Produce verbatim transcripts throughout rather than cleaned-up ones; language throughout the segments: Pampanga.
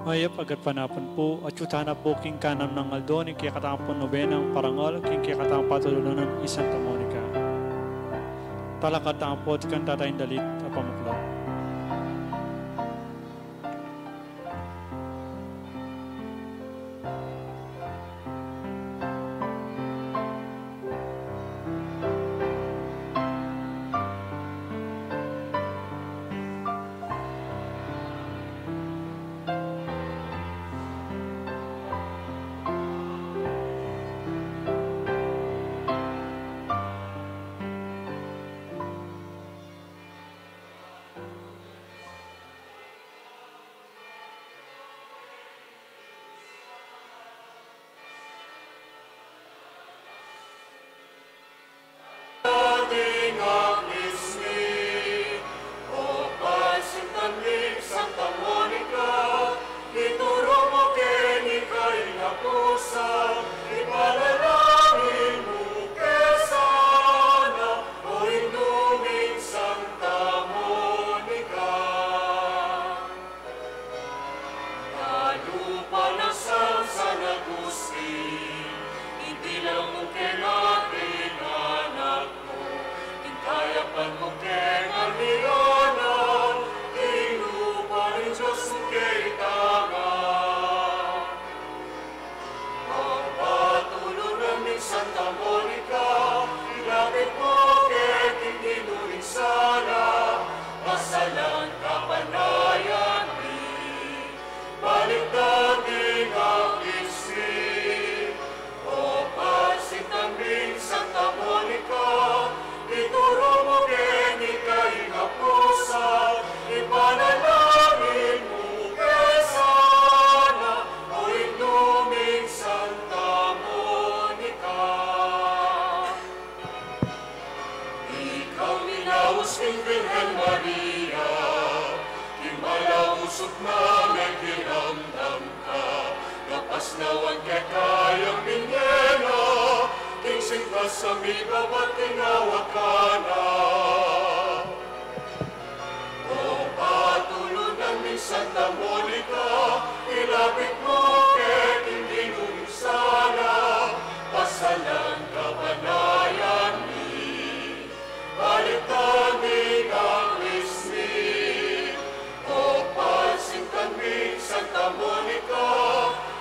Mayap a gatpanapun pu, atiu tana pu king kanam nang aldo ning kekatamung nobenang parangal king kekatamung patulunan nang Santa Monica. Talakad tamu pu king Tatang Dalit a pamuklat. Ding apismi, o pansintan mi Santa Monica, ituru mu keni ing kainapusan, ipanalangin mu ke sana, o Indu ming Santa Monica. Dalu pa nang San Agustin, ibilang mu keng anak mu, ing kayapan mu keng alianan, ing lugud ning Dios mu keng taga. Ang patulunan ning Santa Monica, ilapit mu ke king Ginu ing sala, pasalan kapanayan mi. Balikdan ding apismi, o pansintan ming Santa Monica, ituru mu keni ing kainapusan, ipanalangin mu ke sana, o Indu ming Santa Monica. Ikang minaus king Virgen Maria, king malausug na mekiramdam ka, kapasnawan keka yang binye na, king singkasang mibabat king awa ka na. O patulunan ming Santa Monica, ilapit mu ke king Ginu ing sala, pasalan kapanayan mi. Balikdan ding apismi, o pansintan ming Santa Monica,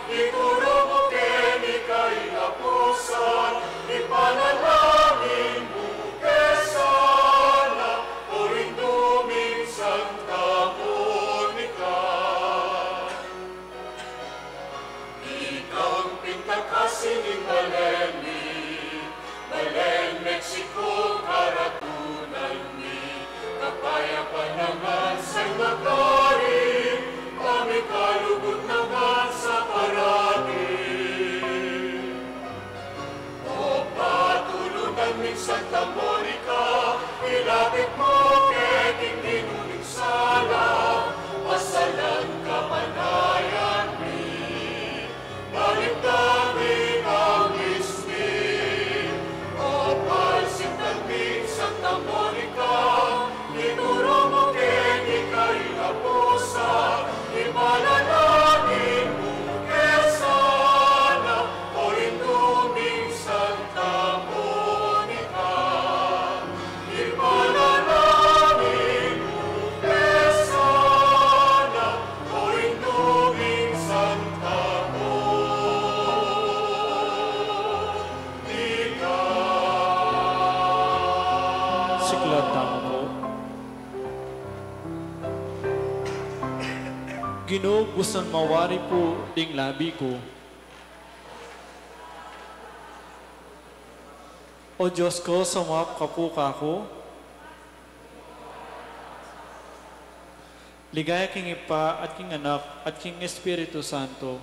ituru mu keni ing kainapusan, ipanalangin mu ke sana, o Indu ming Santa Monica. Ikang pintakasi ning balen mi, balen Mexico karatunan mi, kapayapan naman sa magari, pamikalugud naman sa parati. O patulunan ming Santa Monica, ilapit mu ke king Ginu ing sala, pasalan kapanayan mi. Balikdan ding apismi, o pansintan ming Santa Monica, ituru mu keni ing kainapusan, ipanalangin mu ke sana, o Indu ming Santa Monica. Ipanalangin mu ke sana, o Indu ming Santa Monica. Siklaud tamu pu. Ginu, bustan mawari pu ding labi ku. O Dios ku, sumuap ka pu kaku. Ligaya king Ibpa, at king Anak, at king Espiritu Santo.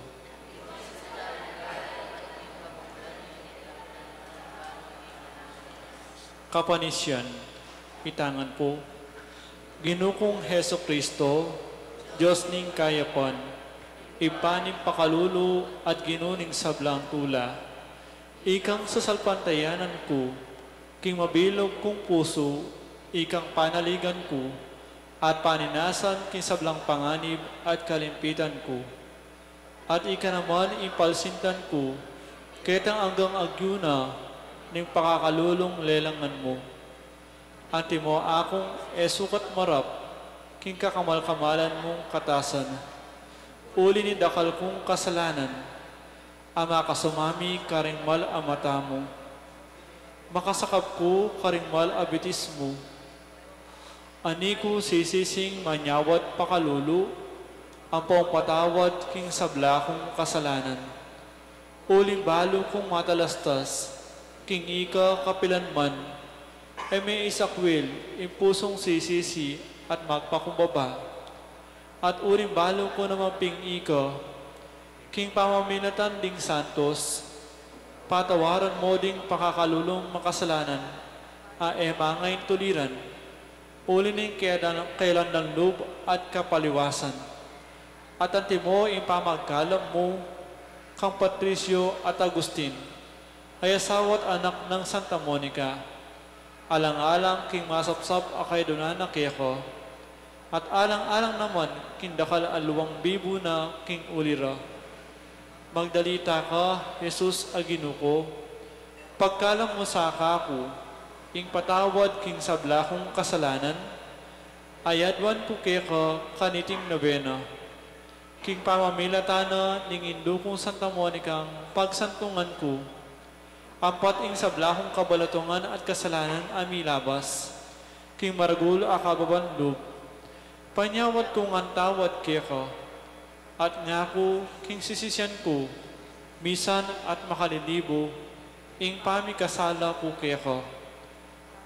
Kapanisian, itangan pu. Ginu kung Jesucristo, Dios ning kayapan, Ibpa ning pakalulu at Ginu ning sablang tula, ikang sasalpantayanan ku, king mabilug kung pusu, ikang panaligan ku, at paninasan king sablang panganib at kalimpitan ku. At ika naman ing palsintan ku, ketang anggang agyu na ning pakakalulung lelangan mu. Antimo akung e sukat marap king kakamal-kamalan mung katasan, uli ning dakal kung kasalanan, a makasumami karing mal a mata mu. Makasakap ku karing mal a bitis mu. Ani ku sisising manyawad pakalulu, ampong patawad king sabla kung kasalanan. Uling balu kung matalastas king ika kapilanman, e me isakwil ing pusung sisisi at magpakumbaba. At uling balu ku naman ping ika, king pamamilatan ding santos, patawaran mo ding pakakalulung makasalanan a e mangaintuliran, uli ning kedan-, kelandan lub at kapaliwasan. At antimo ing pamagkalam mu kang Patricio at Agustin, ay asawa at anak nang Santa Monica, alang-alang king masapsap a kaydunan na keka, at alang-alang naman king dakal a luwang bibu na king uli ra. Magdalita ka, Jesus a Ginu ku, pagkalam mu sa kaku ing patawad king sabla kung kasalanan, a yaduan ku keka kaniting nobena. King pamamilatan na ning indu kung Santa Monicang pagsantungan ku, ampat ing sabla kung kabalatungan at kasalanan a milabas king maragul a kababan lub, panyawad ku ngan tawad keka, at ngaku king sisisian ku, misan at makalilibu ing pamikasala ku keka.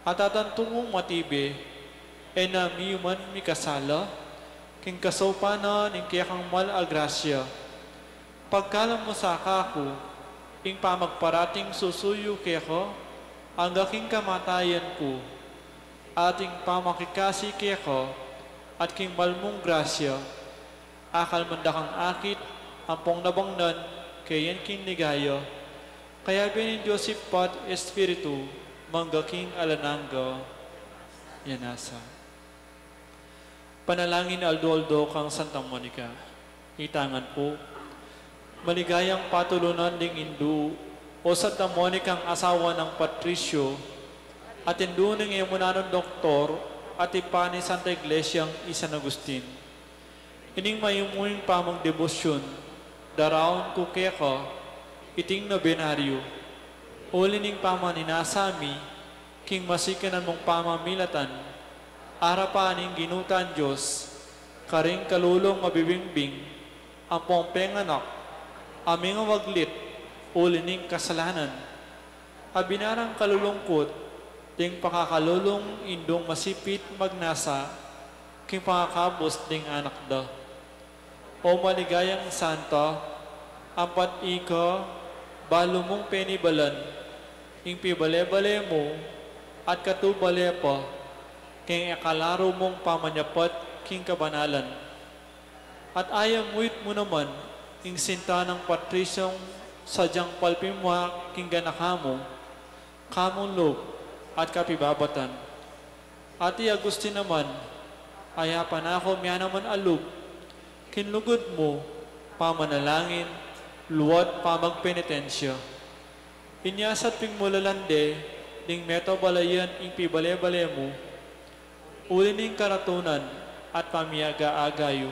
At atantu kung matibe, e na miyuman mikasala king kasaupan na ning kekang mal a grasya. Pagkalam mu sa kaku ing pamagparating susuyu keka angga king kamatayan ku, at ing pamakikasi keka at king mal mung grasya, akal man dakang akit ampong nabangnan keyan king ligaya, kayabe ning Dios Ibpa, Espiritu, mangga king alang angga. Yan nasa. Panalangin aldo-aldo kang Santa Monica. Itangan pu. Maligayang patulunan ding indu, o Santa Monicang asawa nang Patricio, at indu ning e mu nanung doktor, at ibpa ning Santa Iglesiang i San Agustin. Ining mayumu ing pamagdebosyun, daraun ku keka iting nobenaryu, uli ning pamaninasa mi king masikanan mung pamamilatan, arapan ning Ginu tang Dios, karing kalulung mabibingbing, ampong penganak a mingawaglit uli ning kasalanan. A binarang kalulungkut ding pakakalulung indung masipit magnasa king pangakabus ding anak da. O maligayang santa, ampat ika balu mung penibalan ing pibale-bale mu at katubale pa king ikalaru mung pamanyapat king kabanalan. At ayamuit mu naman ing sinta nang Patriciong sadyang palpimwa king ganaka mu, kamung lub at kapibabatan. At i Agustin naman, ayapan na ku miyanaman a lub king lugud mu, pamanalangin, luat pamagpenitensya. Inya sa ping mu lalande ding meto balayan ing pibale-bale mu, uli ning karatunan at pamiaga-aga yu.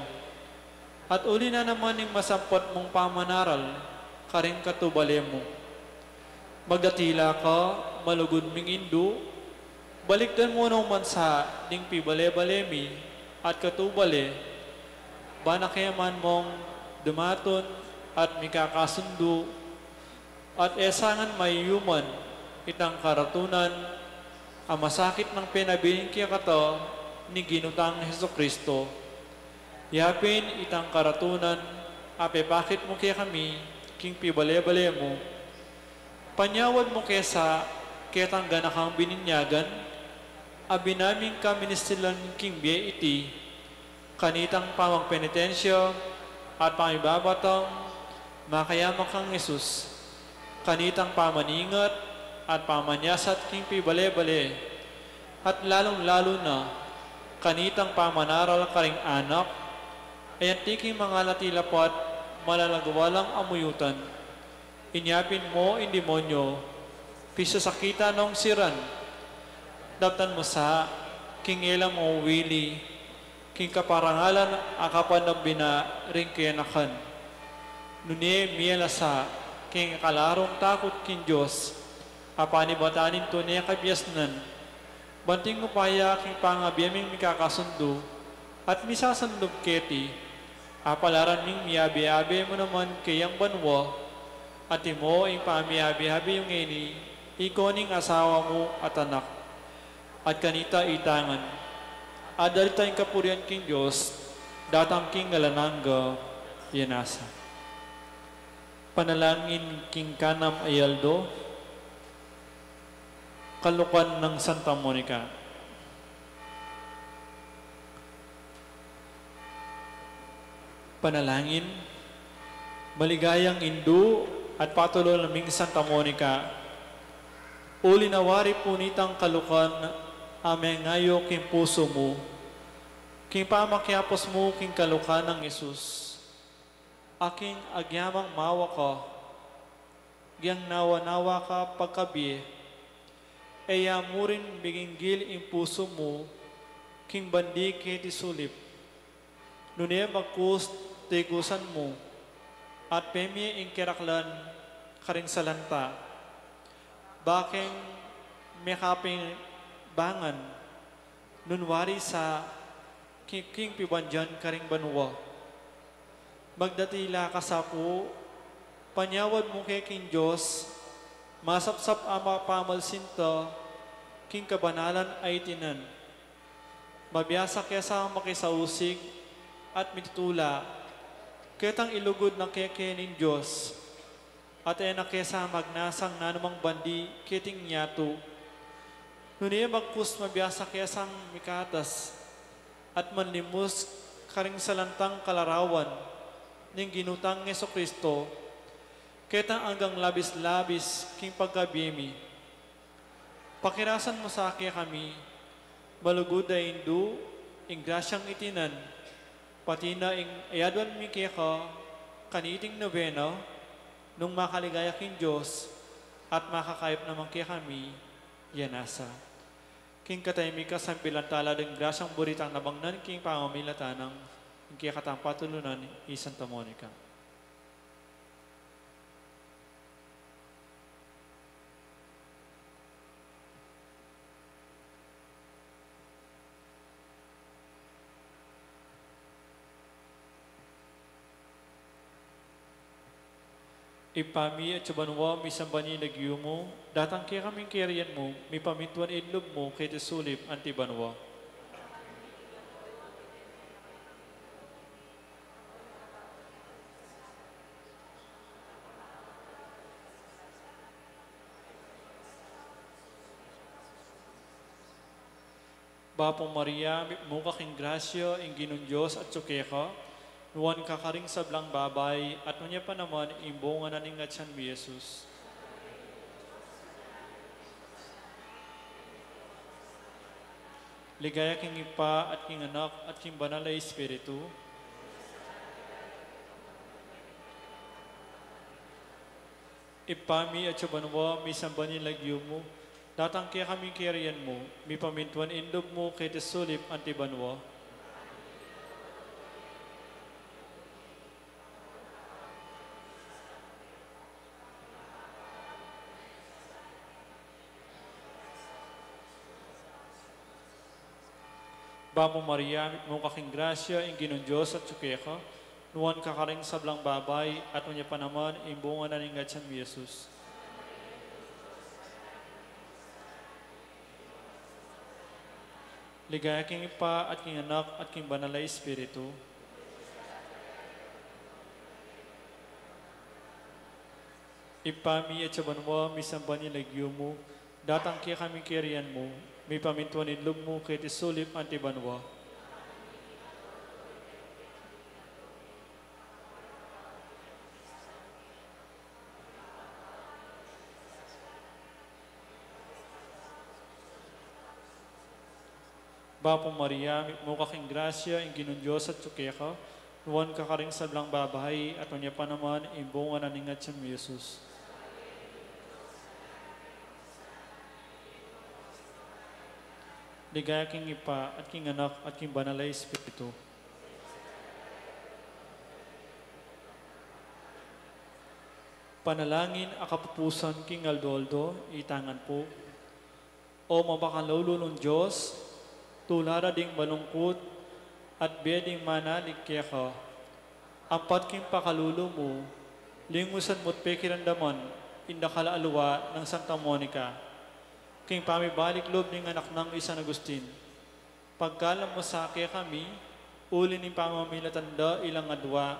At uli na naman ning masampat mung pamanaral karing katubale mu. Magdatila ka, malugud ming indu, balikdan mu no man sa ding pibale-bale mi at katubale, bana keman mung dumatun at mikakasundu, at e sa ngan mayuman itang karatunan a masakit nang penabilin kekata ning Ginu tang Jesucristo. Ya pin itang karatunan a pepakit mu kekami king pibale-bale mu. Panyawad mu ke sa ketang ganakang bininyagan a binaming kaministilan king bie iti, kanitang pamagpenitensya at pamibabatang makayaman kang Jesus, kanitang pamaningat at pamanyasat king pibale-bale, at lalung-lalu na kanitang pamanaral karing anak, a anti king mangalati lapat Malalagualang amuyutan, inyapin mu ing demonyo, pisasakitan nong siran, daptan mu sa king e la mawili, king kaparangalan a kapanabina ring kayanakan. Nune mie la sa king kalarung takut king Dios, a panibatan ning tune kabiasnan, banting upaya king pangabie ming mikakasundu, at misasandug keti, apalaran ming miabe-abe mu naman keyang banua, at imo ing pamiabe-abe yu ngeni, ikaw ning asawa mu at anak, at kanita itangan, at darita ing kapurian king Dios, datang king alang angga. Yan nasa. Panalangin king kanam a aldo, kalukan nang Santa Monica. Panalangin, maligayang indu at patulun ming Santa Monica, uli na wari pu nitang kalukan a mengayo king pusu mu, king pamakiapus mu king kalukan nang Jesus, a king agyamang mawa ka, gyang nawa-nawa ka pagkabie, e ya mu rin miginggil ing pusu mu king bandi keti sulip, nune bagkus tigusan mu, at pemie ing keraklan karing salanta, bakeng mekapinbangan, nung wari sa king, king pibandian karing banua. Magdatila ka sa pu, panyawad mu ke king Dios, masapsap a mapamalsinta king kabanalan a itinan. Mabiasa ke sa makisausig at mitutula, ketang ilugud na ke keni ning Dios, at e na ke sa magnasang nanumang bandi keting yatu. Nune bagkus mabiasa ke sang mikatas at manlimus karing salantang kalarawan ning Ginu tang Jesucristo, ketang anggang labis-labis king pagkabie mi. Pakirasan mu sa kekami, malugud a indu, ing grasyang itinan, pati na ing ayaduan mi keka kaniting nobena, nung makaligaya king Dios at makakayap naman kekami, yan nasa. King katahimikan sambilan tala ding grasyang buritang nabangnan king pamamilatan nang ing kekatang patulunan i Santa Monica. Ibpa mi atsu ka banua, misamban ya ing lagyu mu, datang kekami ing kayarian mu, mipamintuan ing lub mu keti sulip anti banua. Bapu Maria, mipnu ka king grasya, ing Ginung Dios atsu keka, nuan ka karing sablang babai, at nuan ya pa naman ing bunga na ning atyan mu, i Jesus. Ligaya king Ibpa, at king Anak, at king Banal a Espiritu. Ibpa mi atsu ka banua, misamban ya ing lagyu mu, datang kekami ing kayarian mu, mipamintuan ing lub mu keti sulip anti banua. Bapu Maria, mipnu ka king grasya, ing Ginung Dios atsu keka, nuan ka karing sablang babai, at nuan ya pa naman ing bunga na ning atyan mu, i Jesus. Ligaya king Ibpa, at king Anak, at king Banal a Espiritu. Ibpa mi atsu ka banua, misamban ya ing lagyu mu, datang kekami ing kayarian mu, mipamintuan ing lub mu keti sulip anti banua. Bapu Maria, mipnu ka king grasya, ing Ginung Dios atsu keka, Nuan ka karing sablang babai, at nuan ya pa naman ing bunga na ning atian mu, i Jesus. Ligaya king Ibpa, at king Anak, at king Banal a Espiritu. Panalangin a kapupusan king aldo-aldo, itang pu. O mapakalulu nung Dios, tula da ding malungkut at bie ding manalig keka. Ampat king pakalulu mu, lingusan mu't pekiramdaman ing dakal a alwa nang Santa Monica king pamibalik lub ning anak nang i San Agustin. Pagkalam mu sa kekami, uli ning pamamilatan da ilang adwa,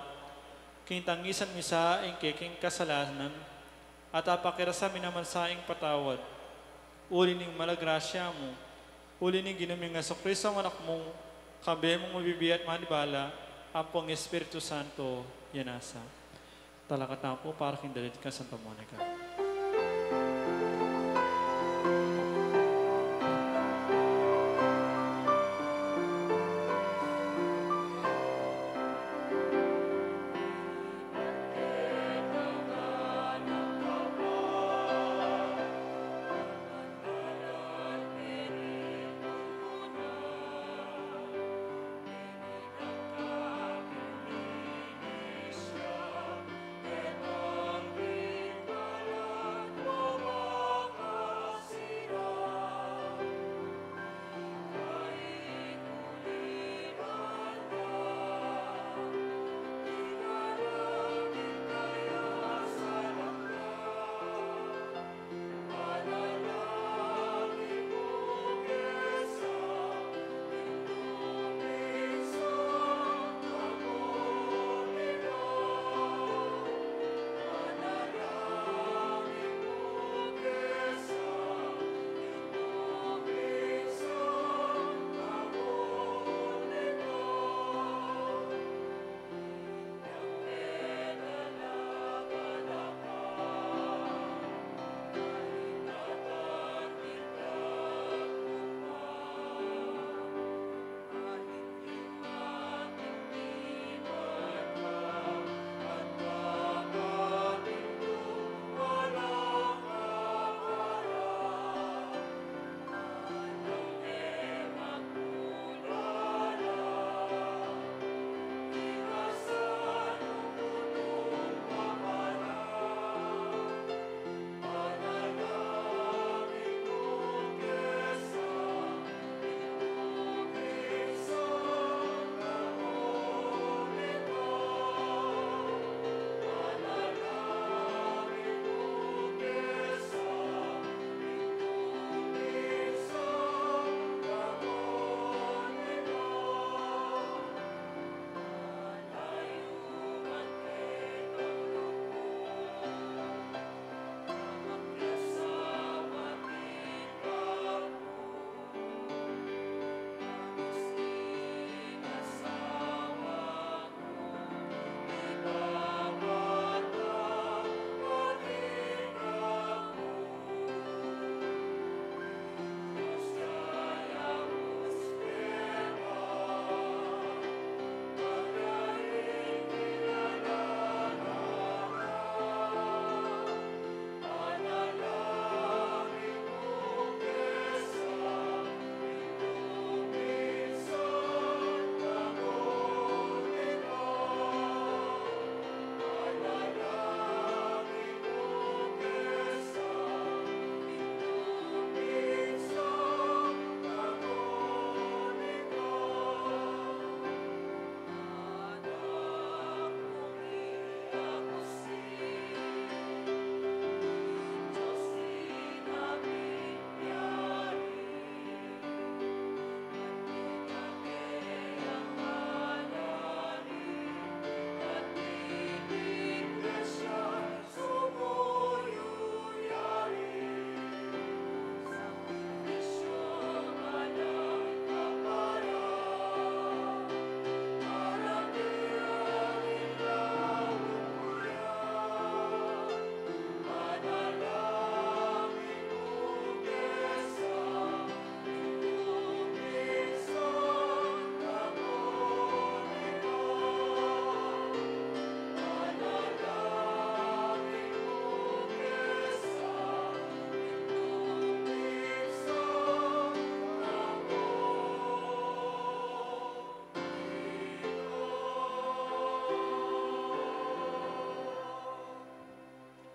king tangisan mi sa ing keking kasalanan, at apakirasa mi naman sa ing patawad. Uli ning mala grasya mu, uli ning Ginu ming Jesucristo a Anak mu, kayabe mung mabibie at manibala, ampong Espiritu Santo, ya nasa. Talakad tamu pu para king dalit kang Santa Monica.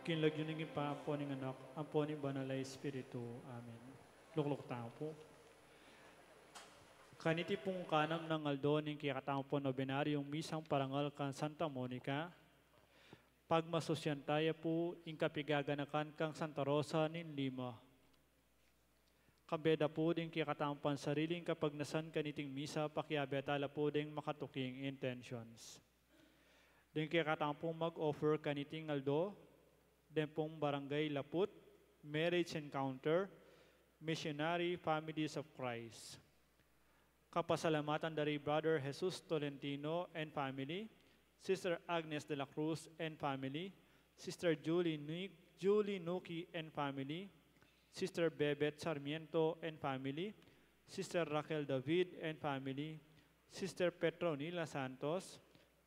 King lagyu ning Ibpa, ampo ning Anak, ampo ning Banal a Espiritu. Amen. Lukluk tamu pu. Kaniti pung kanam nang aldo ning kekatamung nobenaryung misang parangal kang Santa Monica, pagmasusyan taya pu ing kapigaganakan kang Santa Rosa ning Lima. Kambe da pu ding kekatamung pansariling kapagnasan kaniting misa, pakiabe tala pu ding makatuking intentions. Ding kekatamung mag-offer kaniting aldo, deng pung Barangay Laput, Marriage Encounter, Missionary Families of Christ. Kapasalamatan dari Brother Jesus Tolentino and family, Sister Agnes de la Cruz and family, Sister Julie, Ni- Julie Nuki and family, Sister Bebet Sarmiento and family, Sister Raquel David and family, Sister Petronila Santos,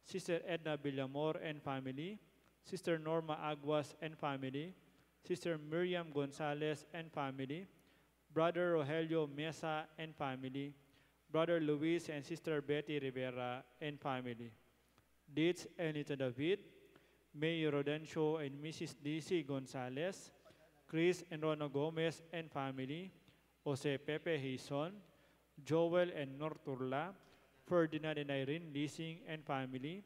Sister Edna Villamor and family, Sister Norma Aguas and family, Sister Miriam Gonzalez and family, Brother Rogelio Mesa and family, Brother Luis and Sister Betty Rivera and family, Ditz and Lita David, May Rodencio and Missus D C Gonzalez, Chris and Rona Gomez and family, Jose Pepe Hizon, Joel and Norturla, Ferdinand and Irene Lising and family,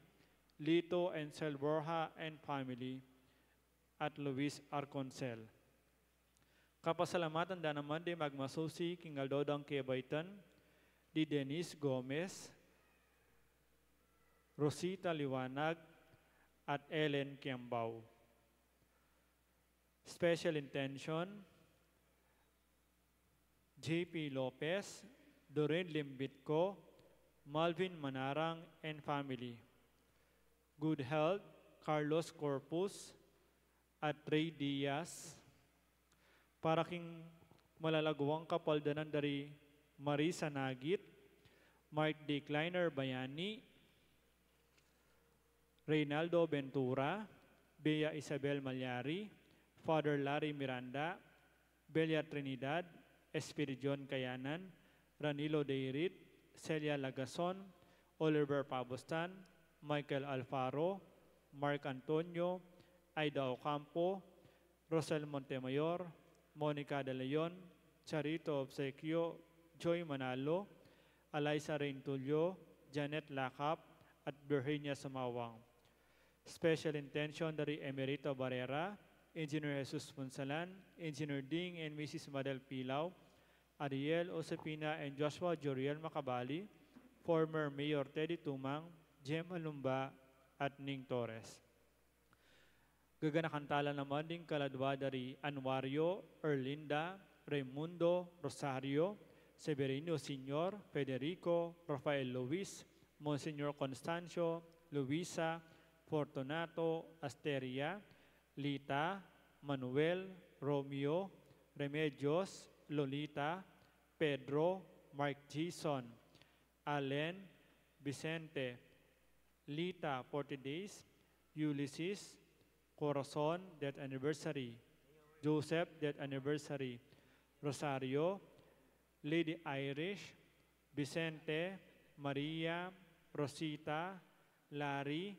Lito and Sel Borja and family, at Luis Arconsel. Kapasalamatan da naman ding magmasusi king aldo dang kebaitan, di Denise Gomez, Rosita Liwanag, at Ellen Kiambao. Special intention, J P Lopez, Doreen Limbitco, Malvin Manarang and family. Good health, Carlos Corpus, at Ray Diaz. Para king malalaguang kapaldanan dari Marisa Nagit, Mark D. Kleiner Bayani, Reynaldo Ventura, Bea Isabel Malyari, Father Larry Miranda, Belia Trinidad, Espiridion Kayanan, Ranilo Deirit, Celia Lagason, Oliver Pabustan, Michael Alfaro, Mark Antonio, Aida Ocampo, Rosel Montemayor, Monica De Leon, Charito Obsequio, Joy Manalo, Alaisa Reintulio, Janet Lakap, at Virginia Sumawang. Special intention dari Emerita Barrera, Engineer Jesus Punsalan, Engineer Ding and Missus Madel Pilau, Ariel, Josefina, and Joshua Joriel Macabali, former Mayor Teddy Tumang, Jem Alumba, at Ning Torres. Gaganakan tala naman ding kaladwa dari Anuario, Erlinda, Raimundo, Rosario, Severino Senior, Federico, Rafael Luis, Monsignor Constancio, Luisa, Fortunato, Asteria, Lita, Manuel, Romeo, Remedios, Lolita, Pedro, Mark Jason, Allen, Vicente, Lita, forty days, Ulysses, Corazon, death anniversary, Joseph, death anniversary, Rosario, Lady Irish, Vicente, Maria, Rosita, Larry,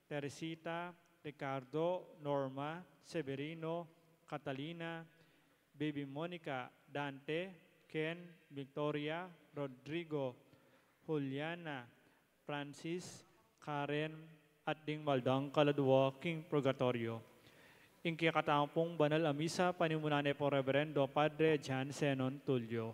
Teresita, Ricardo, Norma, Severino, Catalina, Baby Monica, Dante, Ken, Victoria, Rodrigo, Juliana, Francis, Karen, at ding maldang kaladwa king purgatorio. Ing kekatamung banal a misa, panimunan ne pu Reverendo Padre John Zenon Tulio.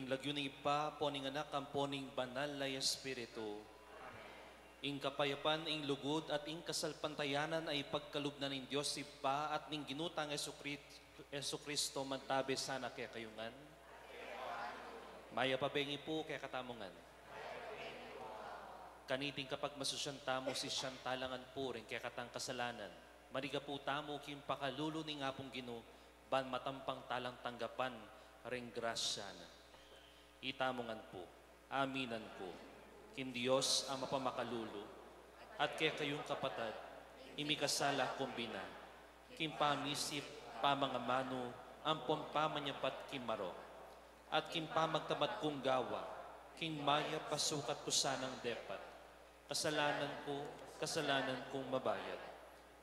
Lagyu ning Ibpa, ampo ning Anak, ampo ning Banal a Espiritu. Ing kapayapan, ing lugud, at ing kasalpantayanan a ipagkalub na ning Dios Ibpa at ning Ginu tang Jesucri-, Jesucristo mantabe sana kekayu ngan. Mayap a bengi pu kekatamu ngan. Kaniting kapagmasusyan tamu, sisian tala ngan pu ring kekatang kasalanan. Mariga pu tamu king pakalulu ning Apung Ginu, ban matampang talang tanggapan ring grasya na. Itamu ngan pu, aminan ku king Dios a mapamakalulu, at kekayung kapatad, a mikasala kung bina, king pamisip, pamangamanu, ampon pamanyapat king marok, at king pamagtamad kung gawa, king mayap a sukat ku sanang depat, kasalanan ku, kasalanan kung mabayat.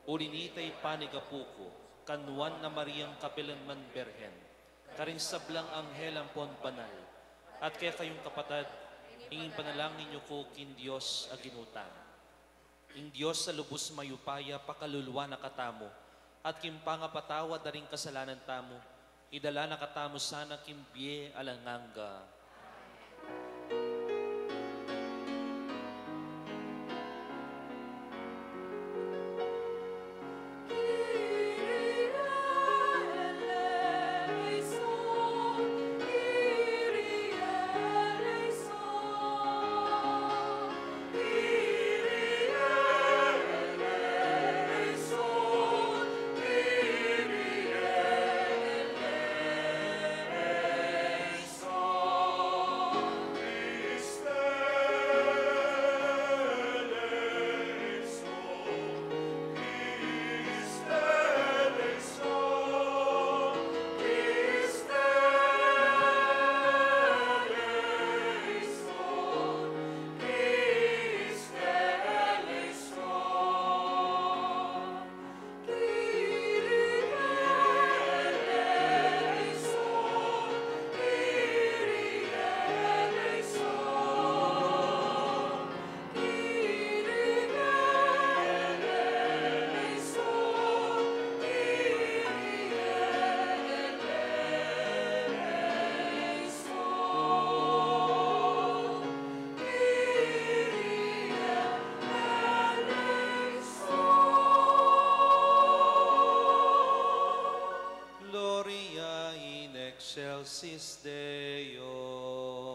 Uli nita, ipanigapu ku kang Nuan a Mariang kapilanman Birhen, karing sablang anghel ampon banal, at kekayung kapatad, ing ipanalangin yu ku king Dios a Ginu tamu. Ing Dios a lubus mayupaya pakaluluan na katamu, at king pangapatawad da ring kasalanan tamu, idala na katamu sana king bie alang angga. Gloria in excelsis Deo.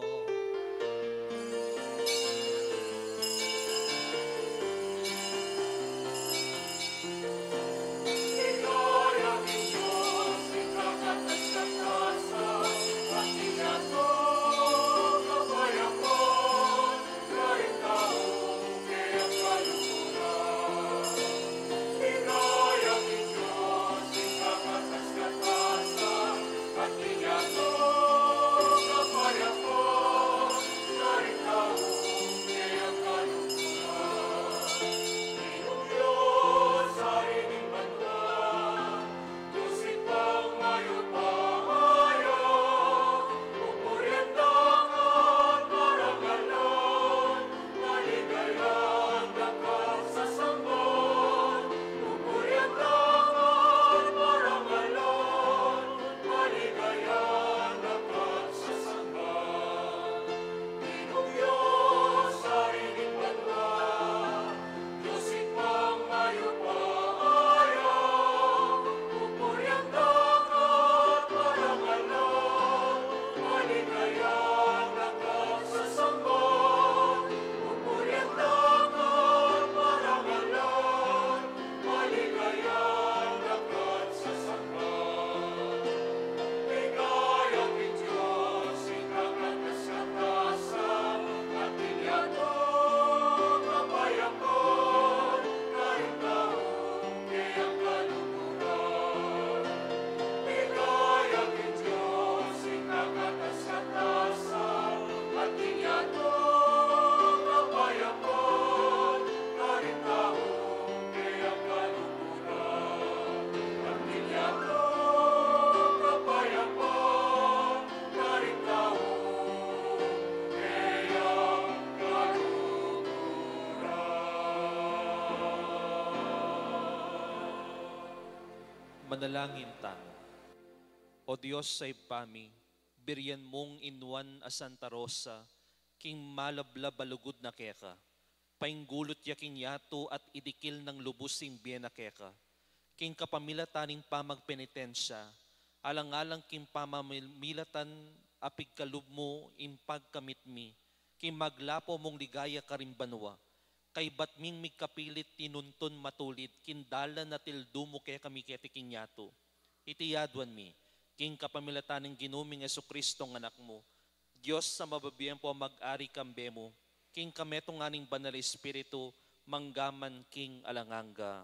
Manalangin tamu. O Dios a Ibpa mi, Birian mung inuan a Santa Rosa, king malablab a lugud na keka. Painggulut ya king yatu at idikil nang lubus ing bie na keka. King kapamilatan ning pamagpenitensya, alang-alang king pamamilatan a pigkalub mu ing pagkamit mi, king maglapo mung ligaya karing banua, kaybat ming migkapilit tinuntun matulid, king dalan a tildu mu kekami keti king yatu. Iti aduan mi, king kapamilatan ning Ginu ming Jesucristo a Anak mu, Dios a mabibie ampong mag-ari kambe mu, king kametungan ning Banal Espiritu, mangga man king alang angga.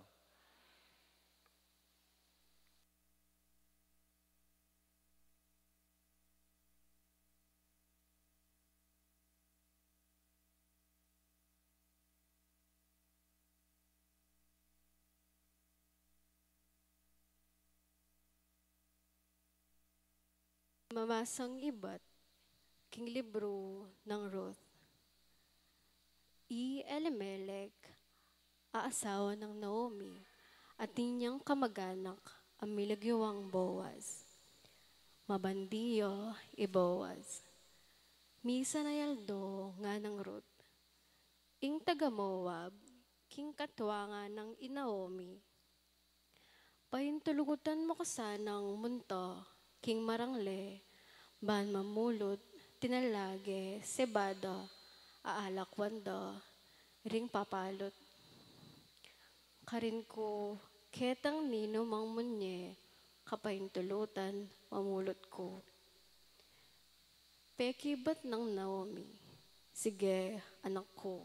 Mamasang ibat king libru nang Ruth. I Elimelec a asawa nang Naomi, atin yang kamag-anak a milagyuang Boaz. Mabandi ya i Boaz. Misan a aldo nganang Ruth, ing taga-Moab, king katuangan nang i Naomi. Paintulutan mu ka sanang munta king marangle, ban mamulut tinalage sebada a alakwan da ring papalut. Karin ku ketang ninumang munye kapaintulutan mamulut ku. Pekibat nang Naomi, sige, anak ku.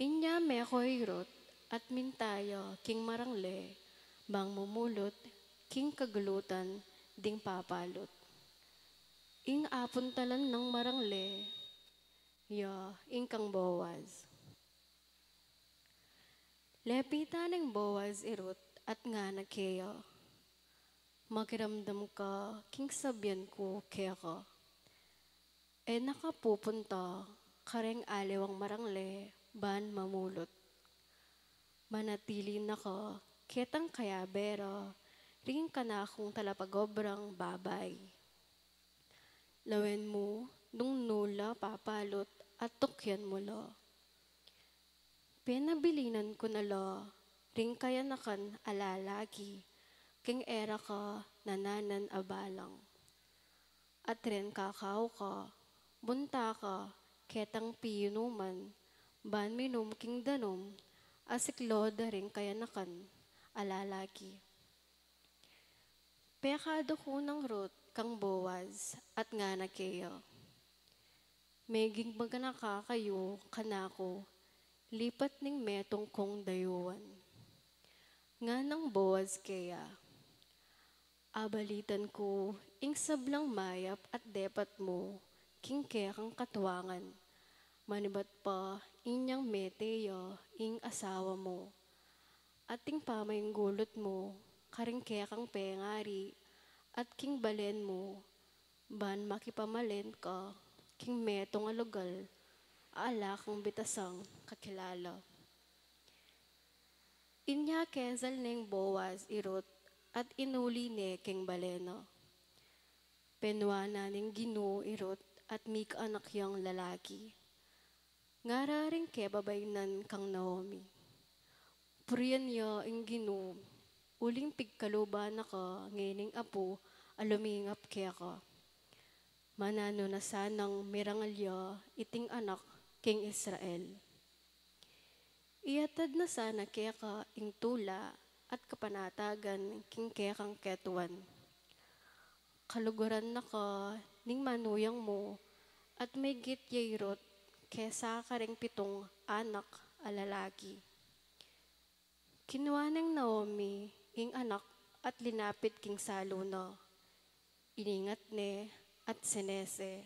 Inya meko i Ruth at minta ya king marangle bang mumulut king kagulutan ding papalut. Ing apuntalan nang marangle ya ing kang Boaz. Lepitan neng Boaz i Ruth at ngana keya, makiramdam ka king sabian ku keka. E na ka pupunta kareng aliwang marangle ban mamulut. Manatili na ka ketang kayabe ra ring kanakung talapagobrang babai. Lawen mu nung nu la papalut at tukyan mu la. Penabilinan ku na la ring kayanakan a lalaki king e ra ka nananan a balang. At ren kakau ka, munta ka ketang pinuman ban minum king danum a siklo da ring kayanakan a lalaki. Pekaduku nang Ruth kang Boaz at ngana keya, meging maganaka kayu kanaku lipat ning metung kung dayuan. Nganang Boaz keya, abalitan ku ing sablang mayap at depat mu king kekang katuangan, manibat pa inyang mete ya ing asawa mu. At ing pamainggulut mu karing kekang pengari at king balen mu, ban makipamalen ka king metung a lugal a ala kang bitasang kakilala. Inya kezal neng Boaz i Ruth at inuli ne king bale na. Penua na ning Ginu i Ruth at mika anak yang lalaki. Ngara ring kebabainan kang Naomi, purian ya ing Ginu, uling pigkaluban na ka ngening apu a lumingap keka. Mananu na sanang mirangal ya iting anak king Israel. Iatad na sana keka ing tula at kapanatagan king kekang ketuan. Kaluguran na ka ning manuyang mu at migit ya i Ruth kesa kareng pitung anak a lalaki. Kinua neng Naomi ing anak at linapit king salu na. Iningat ne at senese.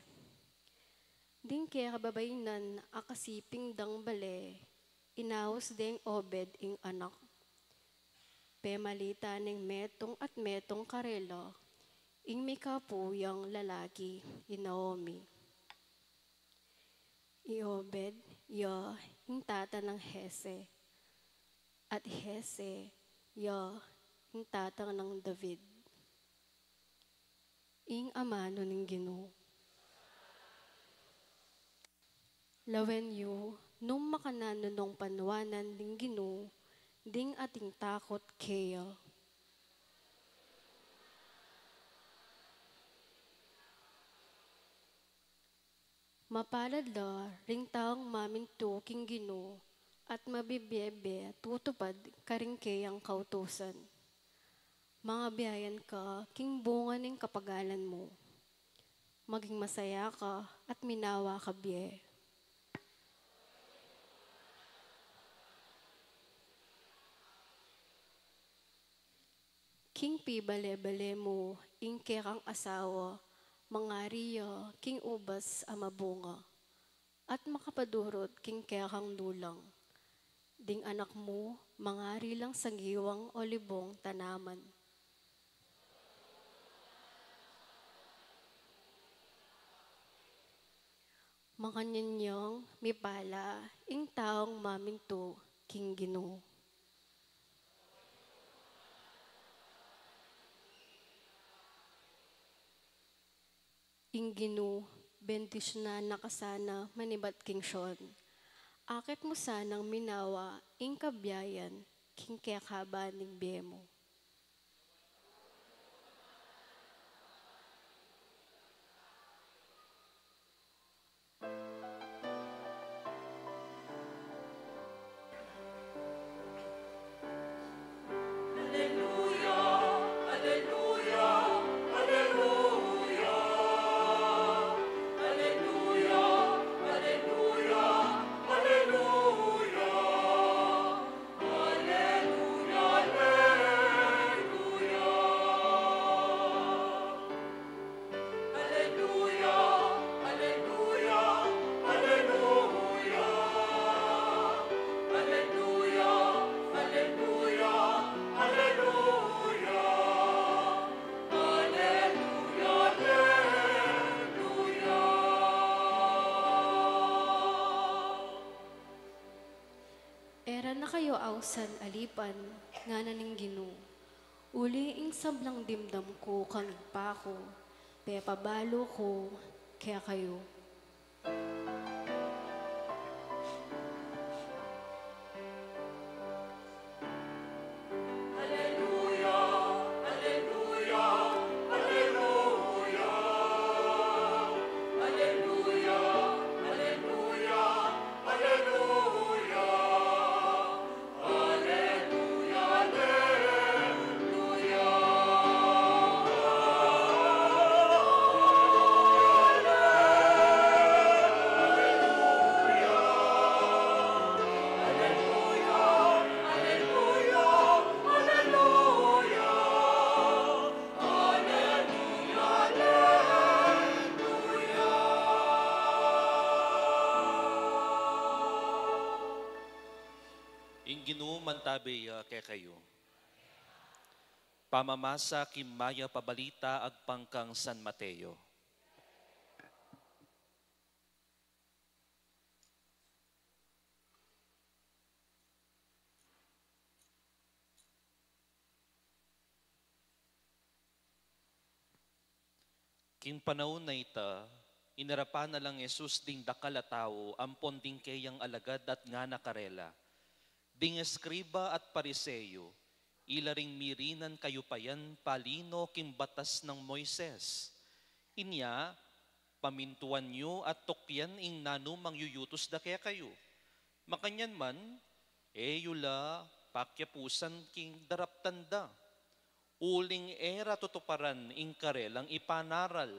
Ding kekababainan a kasiping dang bale, inaus deng Obed ing anak. Pemalitan neng metung at metung karela ing mikapu yang lalaki i Naomi. I Obed ya ing tata nang Jese, at Jese ya ing tata nang David. Ing amanu ning Ginu. Lawen yu, nung makananu nong panuanan ning Ginu, ding ating takut keya. Mapalad la ring taung mamintu king Ginu at mabibie-bie tutupad karing keyang kautusan. Mangabiayan ka king bunga ning kapagalan mu. Maging masaya ka at minawa ka bie. King pibale-bale mu ing kekang asawa, mangari ya king ubas a mabunga, at makapadurut king kekang nulang. Ding anak mu, mangari lang sangiwang olibong tanaman. Makanyan yang mipala ing taung mamintu king Ginu. Ing Ginu, bendisyunan na ka sana manibat king Sion. Akit mu sanang minawa ing kabiayan king kekaba ning bie mu. Aleluya, aleluya, aleluya. Aleluya, aleluya, aleluya. Aleluya, aleluya. E ra na kayu ausan alipan, ngana ning Ginu. Uli ing sablang dimdam ku kang Ibpa ku, pepabalu ku kekayu. Aleluya, aleluya, aleluya. Aleluya, aleluya, aleluya. Aleluya, aleluya. Aleluya, aleluya, aleluya. Aleluya, aleluya. Ing Ginu mantabi ya kekayu. Pamamasa king Mayap a Balita agpang kang San Mateo. King panaun a ita, inarapan na lang Jesus ding dakal a tau ampon ding keyang alagad at ngana karela, "Ding eskriba at Pariseo, ila ring mirinan kayupayan palino king batas nang Moises. Inya, pamintuan yu at tukyan ing nanumang yuyutus da kekayu. Makanyan man, e yu la pakyapusan king daraptan da, uling e ra tutuparan ing karelang ipanaral.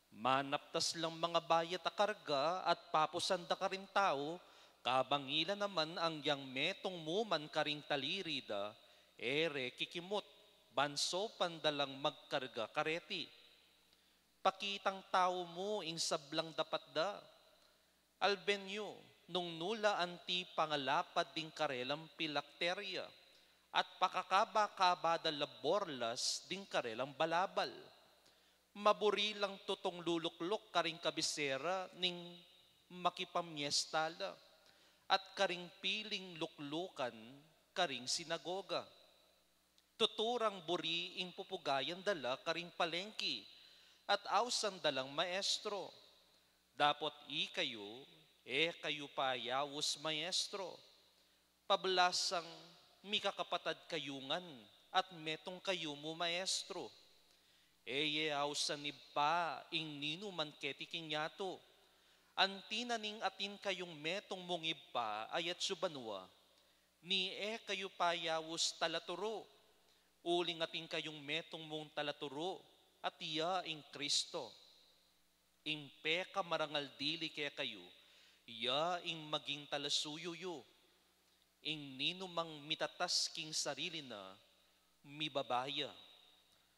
Manaptas lang mangabayat a karga at papusan da karing tau, kabang ila naman anggiyang metung mu man karing taliri da, e re kikimut, ban saupan da lang magkarga kareti. Pakitang tau mu ing sablang dapat da. Alben yu, nung nu la anti pangalapad ding karelang pilakterya, at pakakaba-kaba da la borlas ding karelang balabal. Maburi lang tutung lulukluk karing kabisera ning makipamiesta la, at karing piling luklukan karing sinagoga. Tuturang buri ing pupugayan da la karing palengki, at ausan da lang maestro. Dapot ikayu, e kayu payaus maestro. Pablasang mikakapatad kayu ngan at metung kayu mu maestro. E ye ausan Ibpa ing ninuman keti king yatu. Anti na ning atin kayung metung mung Ibpa a atsu banua, ni e kayu payaus talaturu, uling atin kayung metung mung talaturu, at iya ing Kristo. Ing pekamarangal dili kekayu, iya ing maging talasuyu yu. Ing ninumang mitatas king sarili na, mibaba ya.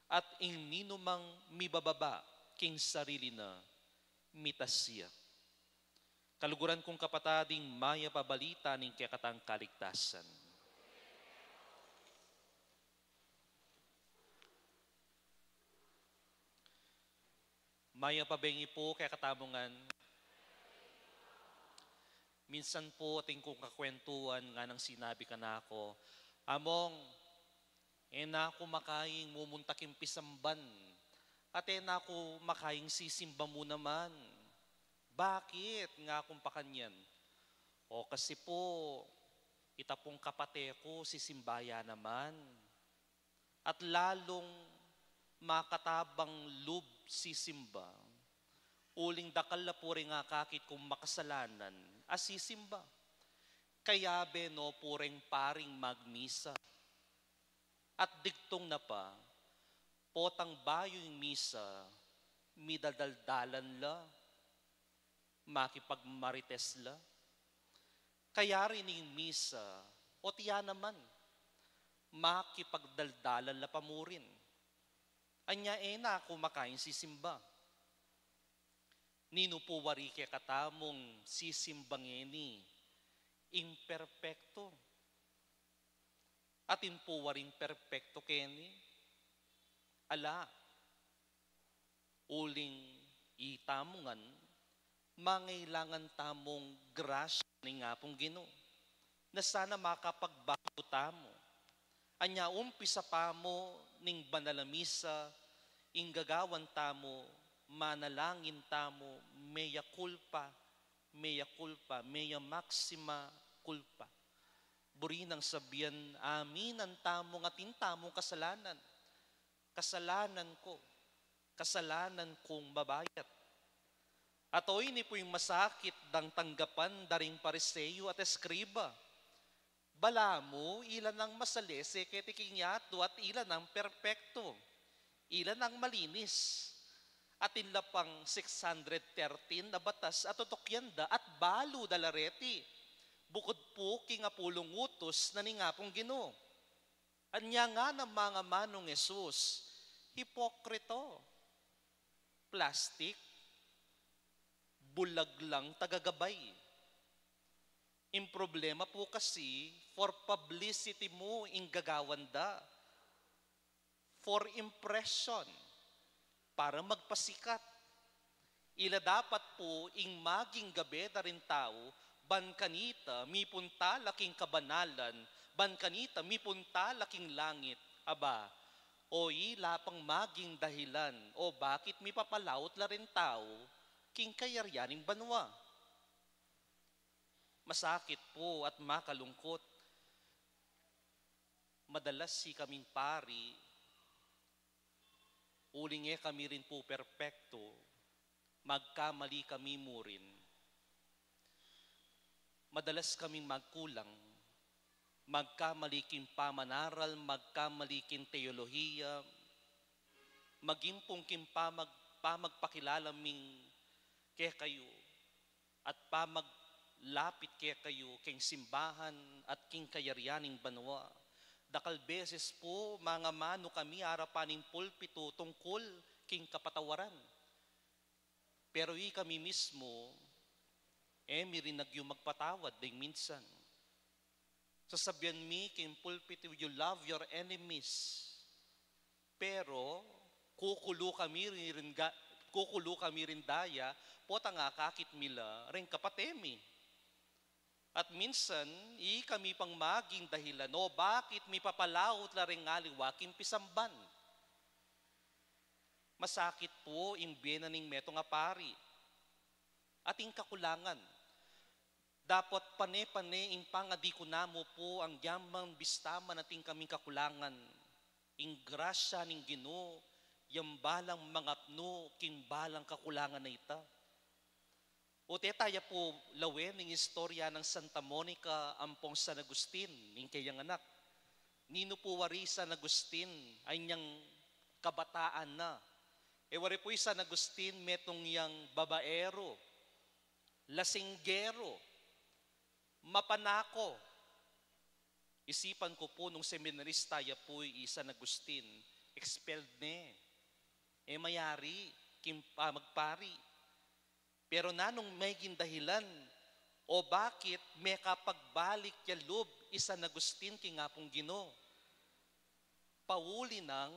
At ing ninumang mibababa king sarili na, mitas ya. Kaluguran kung kapatad, ing mayap a balita ning kekatang kaligtasan. Mayap a bengi pu kekatamu ngan. Minsan pu, atin kung kakwentuan, nganang sinabi kanaku, "Among, e na ku makaing mumunta king pisamban, at e na ku makaing sisimba mu naman." "Bakit?" ngakung pakanyan. "O, kasi pu, ita pung kapate ku, sisimba ya naman. At lalung makatabang lub sisimba, uling dakal la pu ring akakit kung makasalanan a sisimba. Kayabe no pu reng paring magmisa." At digtung na pa, potang bayu ing misa, midadaldalan la, makipagmarites la. Kayari ning misa, o tiya naman, makipagdaldalan la pa murin. Anya e na ku makaing sisimba. Ninu pu wari kekatamung sisimba ngeni ing perpektu? Atin pu waring perpektu keni? Ala. Uling itamu ngan, mangailangan tamung grasya ning Apung Ginu, na sana makapagbago tamu. Anya umpisa pa mu ning banal a misa, ing gagawan tamu, manalangin tamu, mea culpa, mea culpa, mea maxima culpa. Buri nang sabian, aminan tamung atin tamung kasalanan. Kasalanan ku, kasalanan kung mabayat. At o ini pu ing masakit dang tanggapan da ring Pariseo at eskriba. Balamu, ila nang masalese keti king yatu at ila nang perpektu. Ila nang malinis. Atin la pang six hundred thirteen a batas a tutukyan da at balu da la reti. Bukud pu king apulung utus na ning Apung Ginu. Anya ngana mangamanung Jesus, hipokrito, plastik, bulag lang tagagabay. Ing problema pu kasi, for publicity mu ing gagawan da. For impression, para magpasikat. Ila dapat pu ing maging gabe da ring tau, ban kanita mipunta la king kabanalan, ban kanita mipunta la king langit. Aba, o ila pang maging dahilan o bakit mipapalaut la ring tau king kayarian ning banua. Masakit pu at makalungkut. Madalas ikaming pari, uling e kami rin pu perpektu, magkamali kami mu rin. Madalas kaming magkulang, magkamali king pamanaral, magkamali king teolohiya, maging pung king pamag-, pamagpakilala ming kekayu, at pamaglapit kekayu king simbahan at king kayarian ning banua. Dakal beses pu, mangamanu kami arapan ning pulpitu tungkul king kapatawaran. Pero ikami mismu, e mi rin agyu magpatawad ding minsan. Sasabian mi king pulpitu, "You love your enemies." Pero kukulu kami rin ga-, kukulu kami rin daya, potang akakit mi la ring kapate mi. At minsan, ikami pang maging dahilan o bakit mipapalaut la ring aliwa king pisamban. Masakit pu ing bie na ning metung a pari. Ating kakulangan. Dapot pane-pane ing pangadi ku namu pu, agyang bista man atin kaming kakulangan, ing grasya ning Ginu, yang balang mangapnu king balang kakulangan a ita. O te taya pu lawen ing istorya nang Santa Monica ampong San Agustin, ing keyang anak. Ninu pu wari San Agustin, anyang kabataan na. E wari pu i San Agustin, metung yang babaero, lasinggero, mapanako. Isipan ku pu nung seminarista ya pu i San Agustin, expelled ne. E mayari king pamagpari. Pero nanung meging dahilan o bakit mekapagbalik ya lub i San Agustin king Apung Ginu? Pauli nang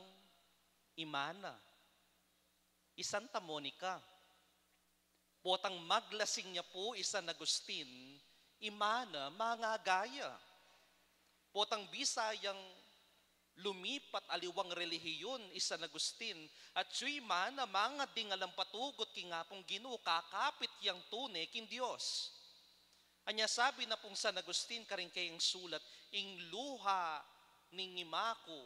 ima na, i Santa Monica. Potang maglasing ya pu i San Agustin, ima na mangagaya. Potang bisa yang lumipat aliwang relihiyon i San Agustin, at yu ima na mangadi ngan lang patugut king Apung Ginu, kakapit yang tune king Dios. Anya sabi na pung San Agustin karing keyang sulat, ing luha ning ima ku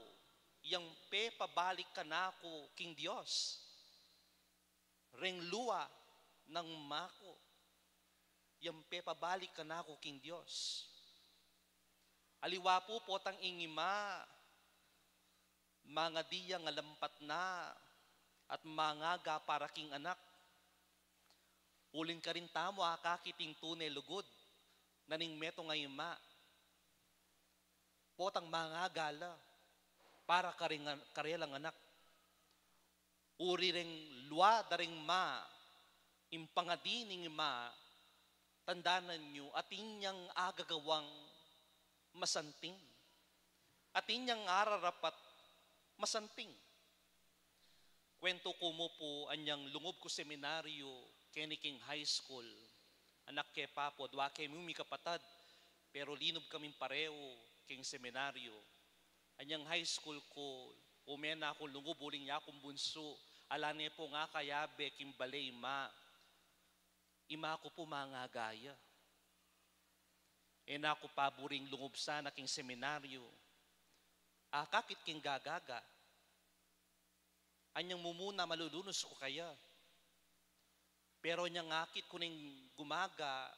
yang pepabalik kanaku king Dios. Reng luha nang ima ku yang pepabalik kanaku king Dios. Aliwa pu potang ing ima, mangadi yang alampat na at mangaga para king anak. Uling karin tamu akakit ing tune lugud na ning metung a ima. Potang mangaga la para karing, karelang anak. Uri reng luha da reng ima, ing pangadi ning ima, tandanan yu, atin yang agagawang masanting. Atin yang ararapat masanting. Kwentu ku mu pu, anyang lungub ku seminaryo, keni king high school, anak ke papu, adwa keming mikapatad, pero linub kaming parehu king seminaryo. Anyang high school ku, ume na kung lungub uling ya kung bunsu, ala ne pung akayabe king bale i ima. Ima ku pu mangagaya. E na ku paburing lungub sana king seminaryo. Akakit king gagaga. Anyang mumuna malulunus ku kaya. Pero anyang akit ku neng gumaga,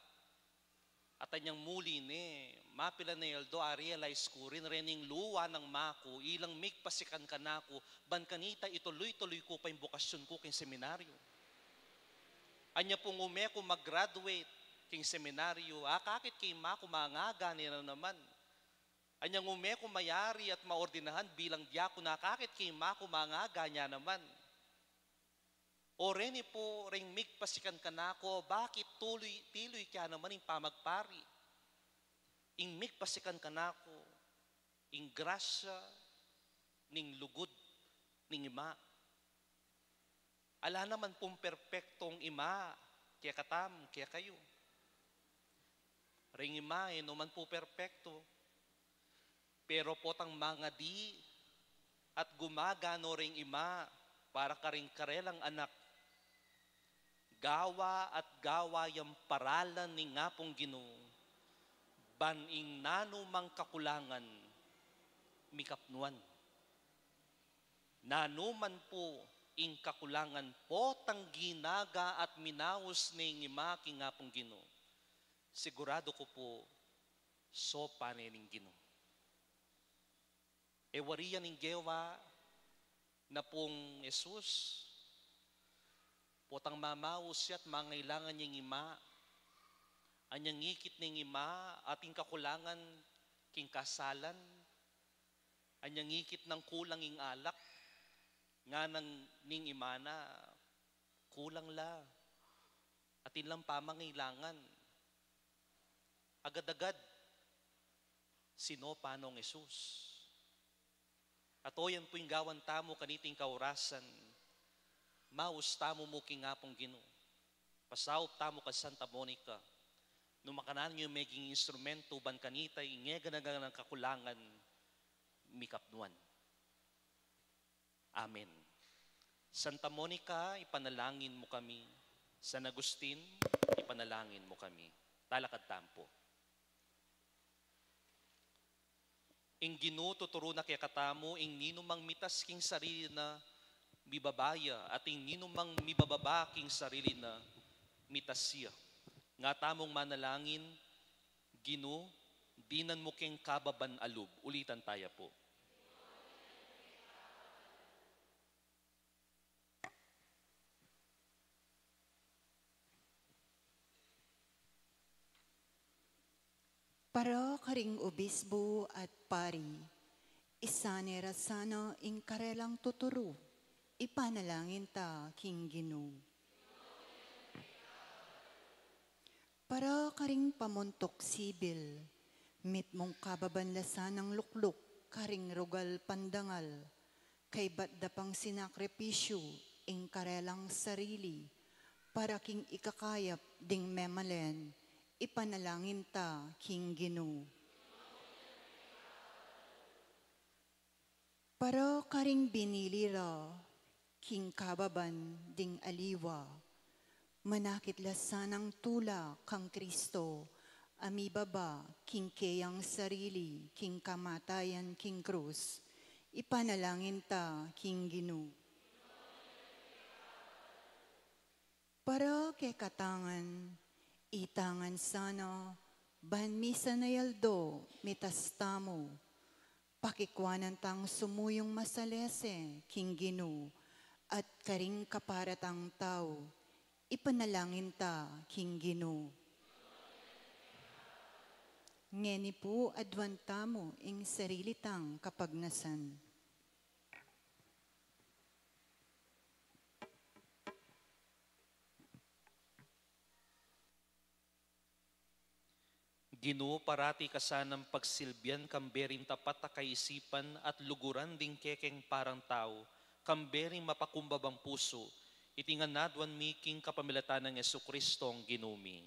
at anyang muli ne, mapilan a aldo a-realize ku rin, rening luha nang ima ku, ilang migpasikan kanaku, ban kanita itului-tului ku pa ing bokasyon ku king seminaryo. Anya pung ume ku mag-graduate king seminaryo, akakit king ima ku mangaga ne na naman. Anyang ume ku mayari at maordinahan bilang diakon, akakit king ima ku mangaga ne naman. O reni pu reng migpasikan kanaku, bakit tului, tiluy ke naman ing pamagpari? Ing migpasikan kanaku, ing grasya ning lugud ning ima. Ala naman pung perpektong ima, kekatamu, kekayu. Ring ima, e no man pu perpekto. Pero potang mangadi at gumaga no ring ima para karing karelang anak, gawa at gawa yang paralan ning Apung Ginu, ban ing nanumang kakulangan mikapnuan. Nanuman pu ing kakulangan, potang ginaga at minaus ne ing ima king Apung Ginu, siguradu ku pu, sopan ne ning Ginu. E wari ya ning gewa na pung Jesus, potang mamaus ya at mangailangan ya ing ima, anyang ikit ne ing ima ating kakulangan king kasalan, anyang ikit nang kulang ing alak, ngana ning ima na, kulang la, atin lang pamangailangan. Agad-agad, sinopan nong Jesus. At o yan pu ing gawan tamu kaniting kaurasan, maus tamu mu king Apung Ginu. Pasaup tamu kang Santa Monica, nung makananu yu meging instrumento ban kanita ing e gana-ganang kakulangan mikapnuan. Amen. Santa Monica, ipanalangin mu kami. San Agustin, ipanalangin mu kami. Talakad tamu pu. Ing Ginu tuturu na kekatamu, ing ninumang mitas king sarili na, mibaba ya, at ing ninumang mibababa king sarili na, mitas ya. Nga tamung manalangin, Ginu, dinan mu keng kababan a lub. Ulitan taya pu. Para karing obispo at pari, isane ra sana ing karelang tuturu, ipanalangin ta king Ginu. Para karing pamuntuk sibil, mitmung kababan la sanang lukluk karing rugal pandangal, kaybat da pang sinakripisyu ing karelang sarili, para king ikakayap ding memalen, ipanalangin ta king Ginu. Para karing binili ra king kababan ding aliwa, manakit la sanang tula kang Kristo, a mibaba king keyang sarili king kamatayan king krus, ipanalangin ta king Ginu. Para kekatang ngan, itang ngan sana, ban misan a aldo mitas tamu, pakikwanan tang sumuyung masalese king Ginu, at karing kapara tang tau, ipanalangin ta king Ginu. Ngeni pu aduan tamu ing sarili tang kapagnasan. Ginu, parati ka sanang pagsilbian kambe ring tapat a kaisipan at luguran ding kekeng parang tau, kambe ring mapakumbabang pusu, iti ngan aduan mi king kapamilatan nang Jesucristong Ginu mi.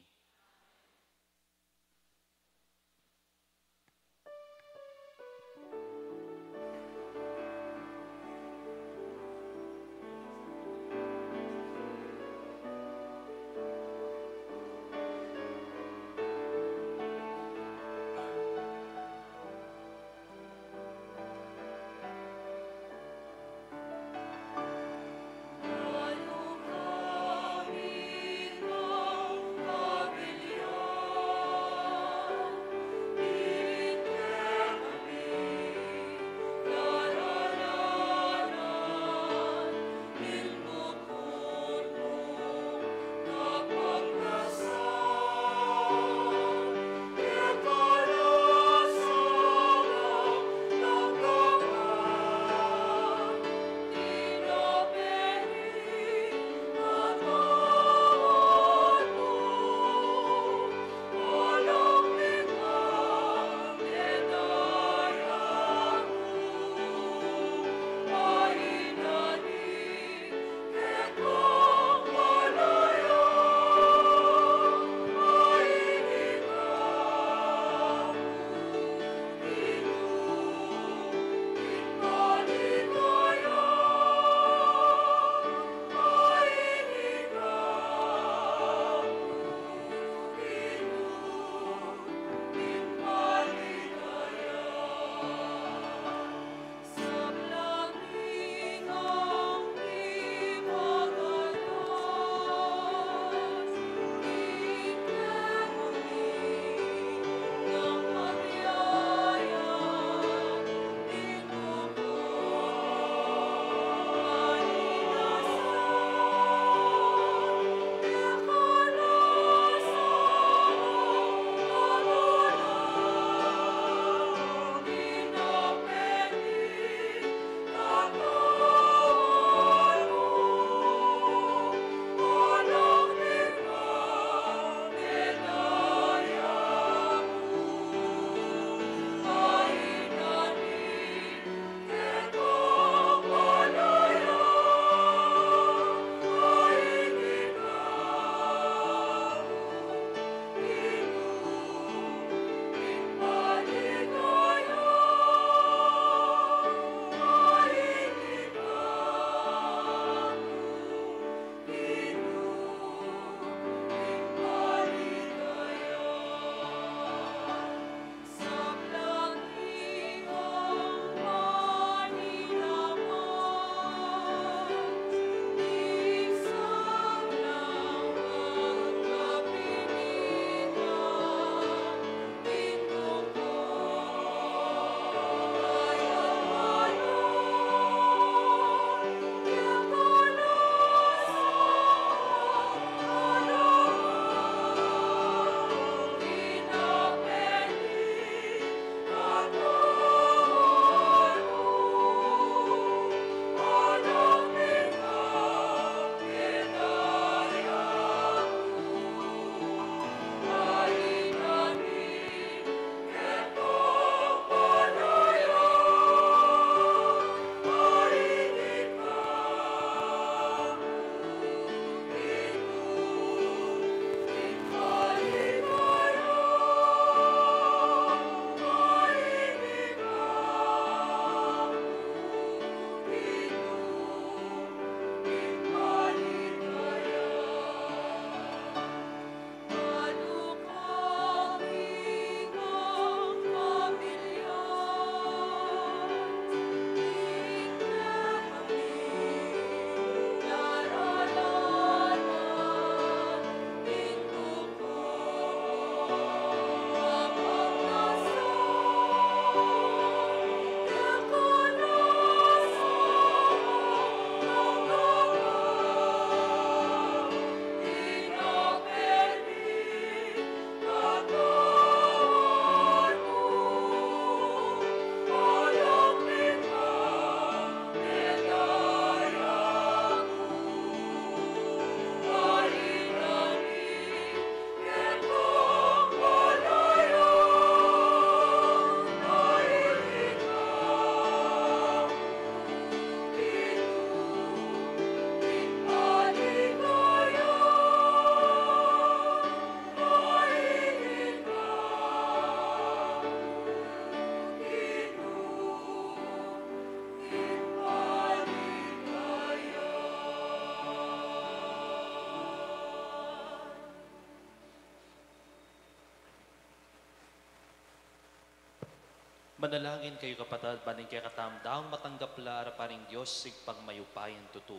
Manalangin kayu, kapatad, ban ing kekatamung matanggap la arapan ning Dios Ibpang mayupayang tutu.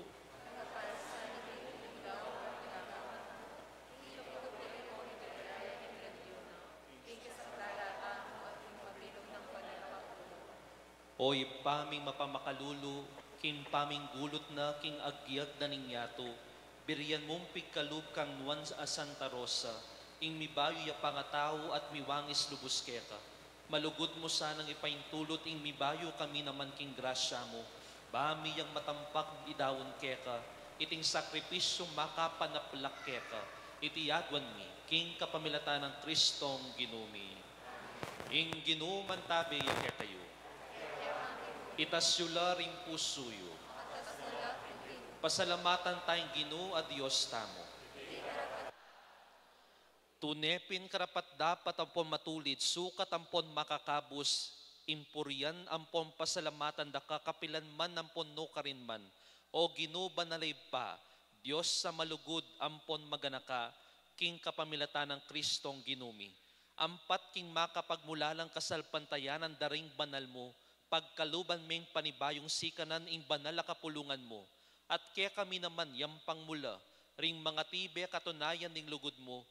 O Ibpa ming mapamakalulu, king paminggulut na king agyag na ning yatu, birian mung pigkalub kang Nuan a Santa Rosa, ing mibayu ya pangatau at miwangis lubus keka. Malugud mu sanang ipaintulut ing mibayu kami naman king grasya mu, ba mi yang matampak idaun keka iting sakripisyung makapanaplak keka. Iti aduan mi king kapamilatan nang Kristong Ginu mi. Ing Ginu mantabe ya kekayu. Itas yu la ring pusu yu. Pasalamatan taya ing Ginu a Dios tamu. Tune pin karapat-dapat ampon matulid, sukat ampon makakabus, ing purian ampon pasalamatan da ka kapilan man ampon nukarin man, O Ginu, banal a Ibpa, Dios a malugud ampon maganaka, king kapamilatan nang Kristong Ginu mi. Ampat king makapagmulalang kasalpantayanan da ring banal mu, pagkaluban meng panibayung sikanan ing banal a kapulungan mu, at kekami naman yang pangmula ring mangatibe katunayan ning lugud mu,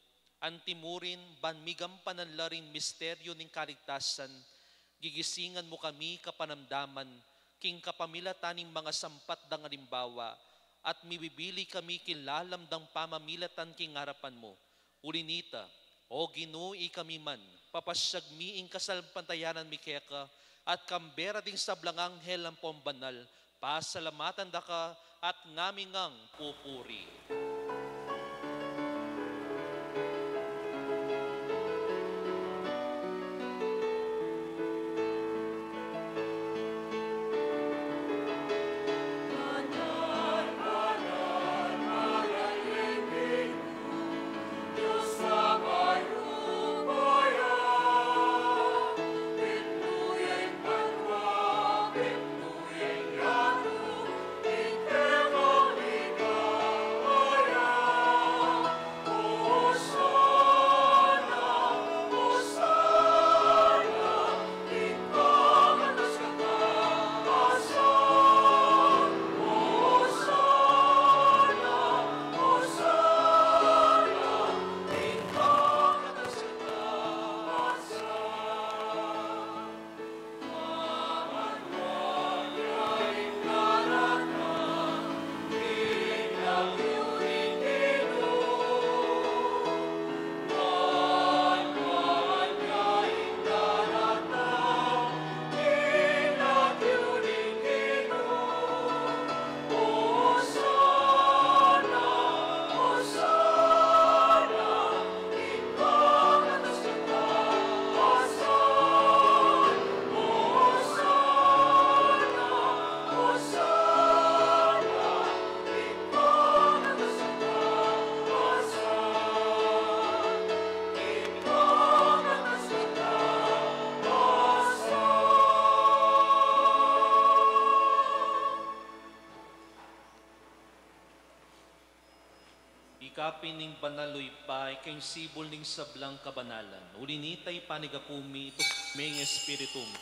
antimurin ban migampanan la ring misteryu ning kaligtasan, gigisingan mu kami kapanamdaman king kapamilatan ning mangasampat dang alimbawa, at mibibili kami king lalam dang pamamilatan king arapan mu. Uli nita, O Ginu, ikami man, papasyag mi ing kasalpantayanan mi keka, at kambe ra ding sablang anghel ampon banal, pasalamatan da ka, at ngami ngang pupuri. Ika pin ing banal, o Ibpa, ika ing sibul ning sablang kabanalan. Uli nita, ipanyawad mi ing Espiritu mu,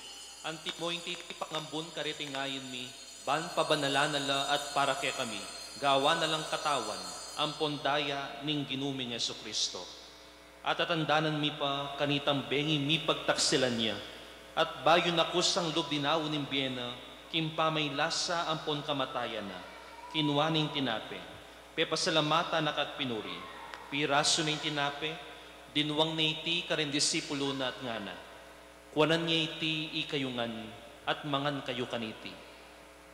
antimo ing titipang ambun kareti ngan mi, ban pabanalan na la at para kekami, gawan na lang katawan ampon daya ning Ginu ming Jesucristo. At tatandanan mi pa kanitang bengi mipagtaksilan ya, at bayu na kusang lub dinaun ing bie na, king pamaglasa ampon kamatayan na, kinua ne ing tinape, pepasalamatan na ka at pinuri, pirasu ne ing tinape, dinwang ne iti karing disipulu na at ngana: Kuanan ye iti ikayu ngan, at mangan kayu kaniti.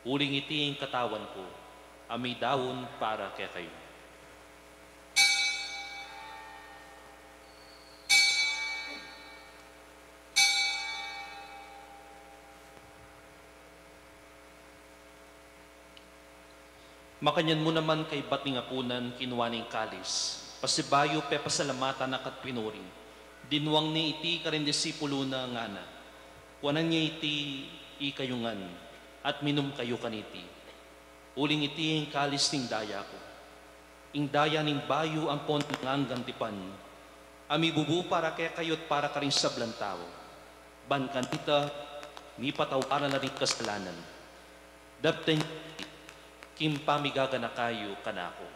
Uling iti ing katawan ku, a midaun para kekayu. Makanyan mu naman kaybat ning apunan, kinua ne ing kalis, pasibayu pepasalamatan na ka at pinuri, dinwang ne iti karing disipulu na, ngana: Kuanan ye iti ikayu ngan, at minum kayu kaniti. Uling iti ing kalis ning daya ku, ing daya ning bayu ampon anggang tipan, a mibubu para kekayu at para karing sablang tau, ban kanita mipatawaran la ring kasalanan. Daptan yu king pamigaganaka yu kanaku.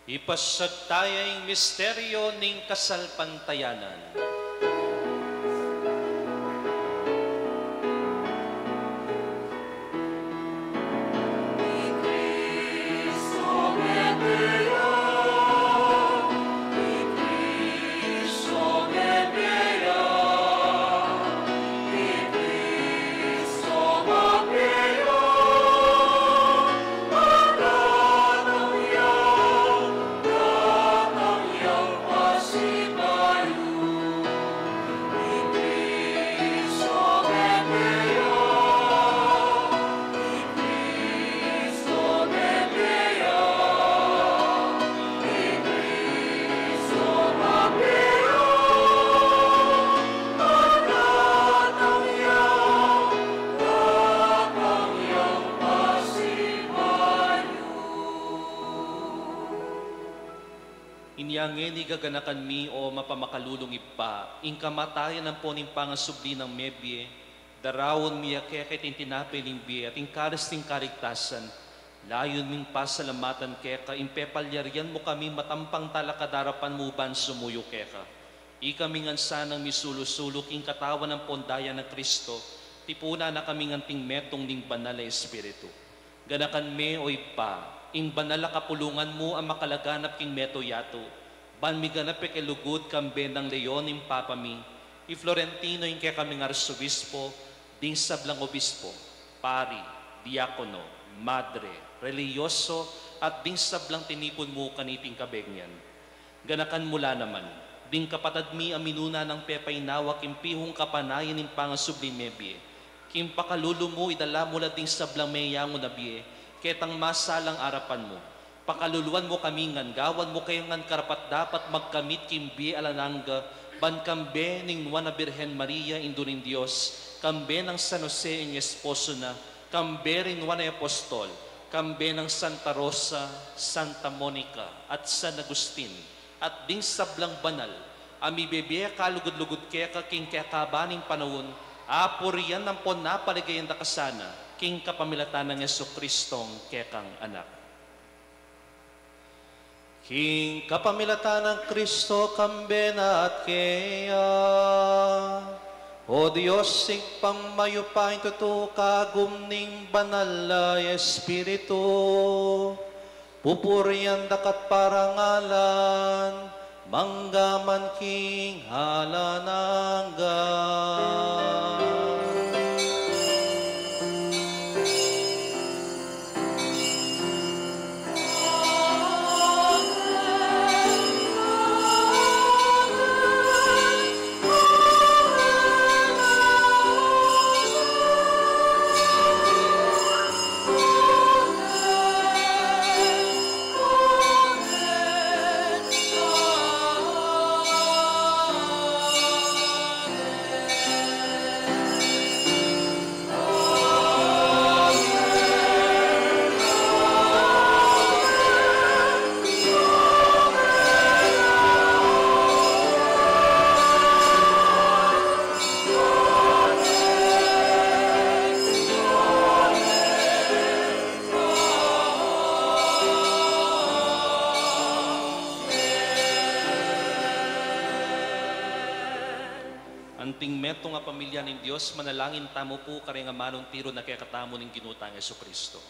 Ipasiag taya ing misteryo ning kasalpantayanan. Inya ngeni gaganakan mi, o mapamakalulung Ibpa, ing kamatayan ampon ing pangasubli nang mebie, daraun mi ya keka iting tinape ning bie at ing kalis ning kaligtasan. Layun ming pasalamatan keka ing pepalyarian mu kami matampang talakad arapan mu ban sumuyu keka. Ikami ngan sanang misulu-sulu king katawan ampon daya nang Kristo, tipunan na kami ngan king metung ning Banal a Espiritu. Ganakan me, o Ibpa, ing banal a kapulungan mu a makalaganap king meto yatu, ban miganap e ke lugud kambe nang Leon ing Papa mi, i Florentino ing kekaming arsobispo, ding sablang obispo, pari, diakono, madre, relihiyoso, at ding sablang tinipun mu kaniting kabegian. Ganakan mu la naman ding kapatad mi a minuna nang pepainawa king pihung kapanayan ning pangasubling mebie. King pakalulu mu, idala mu la ding sablang meyangu na bie ketang masalang arapan mu. Pakaluluan mu kami ngan gawan mu ke ngan karapat-dapat magkamit king bie alang angga, ban kambe ning Nuan a Birhen Maria, Indu ning Dios, kambe nang San Jose ing esposo na, kambe ring Nuan a Apostol, kambe nang Santa Rosa, Santa Monica, at San Agustin, at ding sablang banal a mibebie kalugud-lugud keka king kekaban ning panaun, apurian ampon apaligayan da ka sana, king kapamilatan nang Jesucristong kekang Anak. King kapamilatan nang Kristo, kambe na at keya, o Dios Ibpang mayupaya king tutu, kagum ning Banal a Espiritu, pupurian da ka at parangalan, mangga man king alang angga. Anting metung a pamilya ning Dios, manalangin tamu pu kareng amanung tiru na kekatamu ning Ginu tang Jesucristo.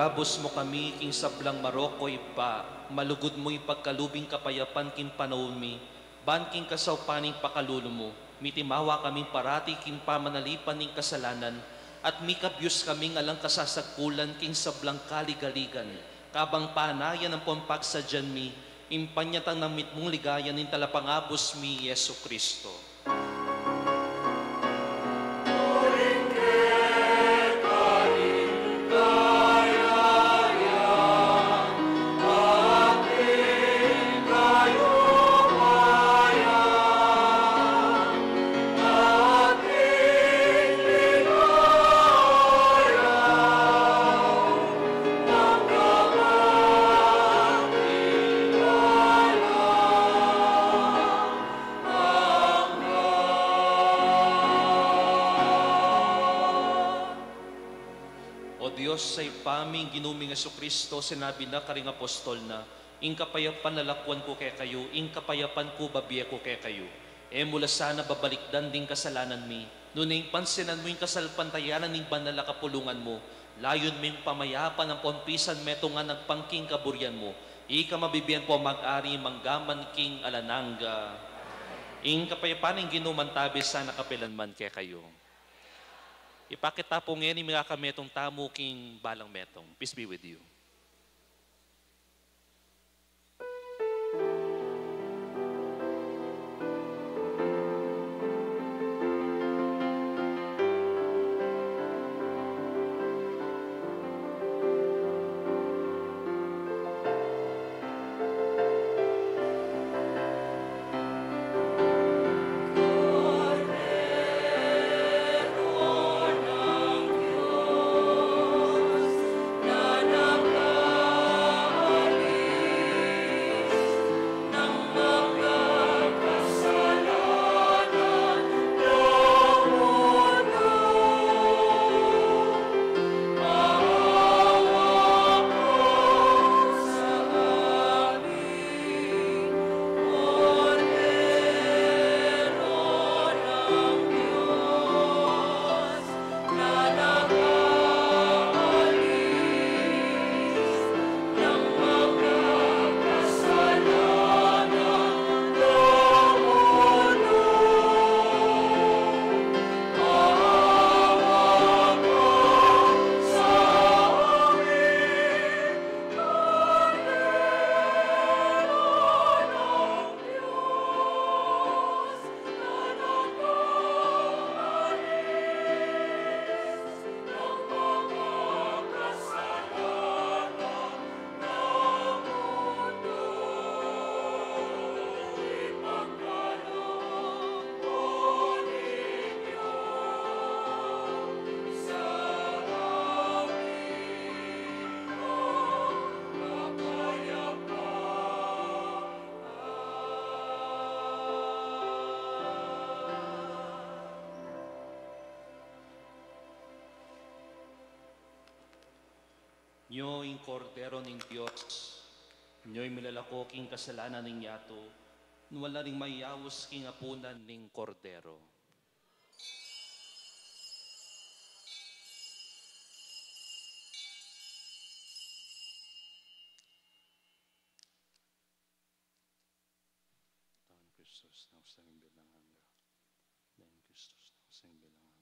Abus mu kami king sablang marok, o Ibpa, malugud mu ipagkalub ing kapayapan king panaun mi, ban king kasaupan ning pakalulu mu, mitimawa kami parati king pamanalipan ning kasalanan, at mikabyus kaming alang kasasagkulan king sablang kaligaligan, kabang panayan ampon pagsadyan mi ing panyatang ning mitmung ligaya ning Talapangabus mi, Jesucristo. O Dios, Ibpa mi, ing Ginu ming Jesucristo, sinabi na karing apostol na, "Ing kapayapan lalakwan ku kekayu, ing kapayapan ku babie ku kekayu." E mu la sana babalikdan ding kasalanan mi, nune ing pansinan mu ing kasalpantayanan ning banal a kapulungan mu, layun ming pamayapan ampon pisan metung a agpang king kaburian mu, ika mabibie ampon mag-ari mangga man king alang angga. Ing kapayapan ning Ginu mantabi sana kapilan man kekayu. Ipakit ta pu ngeni ing mikametung tamu king balang metung. Peace be with you. Nyo ing Kordero ning Dios, nyo ing milalako king kasalanan ning yatu, nuan la ring mayaus king apunan ning Kordero. Tangan Kristus nang usang bilang angga. Tangan Kristus nang usang bilang angga.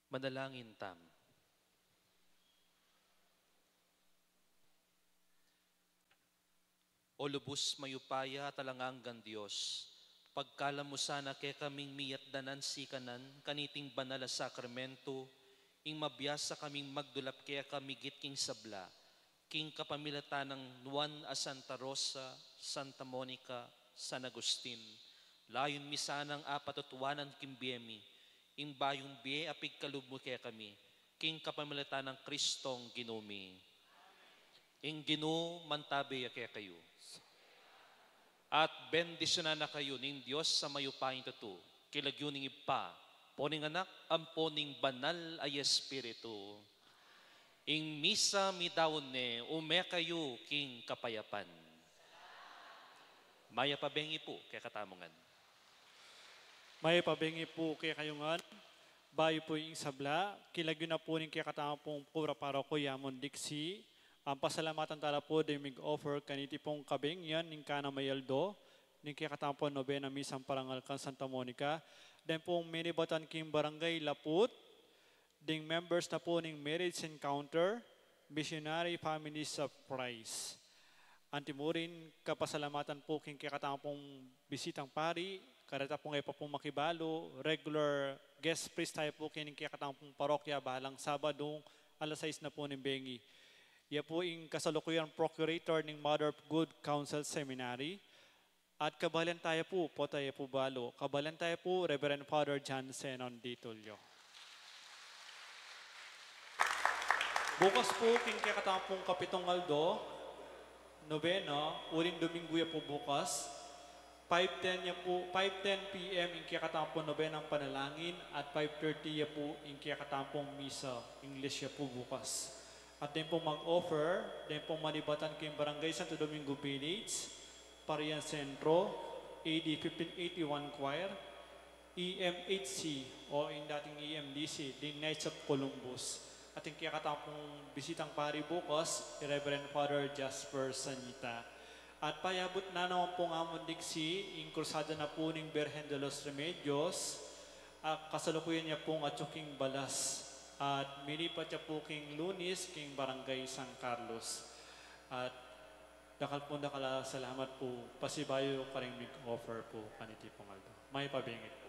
Manalangin tamu. O lubus mayupaya at alang anggang Dios, pagkalam mu sana kekaming miyatdan a sikanan kaniting banal a sakramento, ing mabiasa kaming magdulap keka migit king sabla, king kapamilatan nang nuan a Santa Rosa, Santa Monica, San Agustin, layun mi sanang apatutuanan king bie mi ing bayung bie a pigkalub mu kekami, king kapamilatan nang Kristong Ginu mi. Ing Ginu mantabe ya kekayu. At bendisyunan na kayu ning Dios a mayupayang tutu, king lagyu ning Ibpa, ampo ning Anak, ampo ning Banal a Espiritu. Ing misa midaun ne, ume kayu king kapayapan. Mayap a bengi pu kekatamu ngan. Mayap a bengi pu kekayu ngan. Bayu pu ing sabla, king lagyu na pu ning kekatamu pung kura paroko, yamun diksi, ang pasalamatan tala pu deng mig-offer kaniti pung kabengian ning kanamung aldo ning kekatamu pung nobena misang parangal kang Santa Monica, deng pung menibatan king Barangay Laput, ding members na pu ning Marriage Encounter, Missionary Families of Christ. Anti mu rin kapasalamatan pu king kekatamu pung bisitang pari, kareta pung e pa pu makibalu, regular guest priest taya pu king kekatamu pung parokya balang Sabadu, alas sais na pu ning bengi. Ya pu ing kasalukuyan procurator ning Mother of Good Counsel Seminary, at kabalen taya pu, pota e pu balu, kabalen taya pu, Reverend Father John Zenon D. Tulio. Bukas pu, king kekatamu pung kapitung aldo, nobena, uling Dominggu ya pu bukas, five ten ya pu, five ten P M ing kekatamu pung nobenang panalangin, at five thirty ya pu ing kekatamu pung misa, English ya pu bukas. At deng pung mag-offer, deng pung manibatan king Barangay Santo Domingo Village, Parian Centro, A D fifteen eighty-one Choir, E M H C o ing dating E M D C, the Knights of Columbus. At ing kekatamu pung bisitang pari bukas, i Reverend Father Jasper Sanita. At payabut na naman pung amun diksi, ing krusada na pu ning Birhen de los Remedios, a kasalukuyan ya pung atyu king balas, at milipat ya pu king Lunis, king Barangay San Carlos. At dakal pung dakal a salamat pu, pasibayu karing mig-offer pu kaniti pung aldo. Mayap a bengi pu.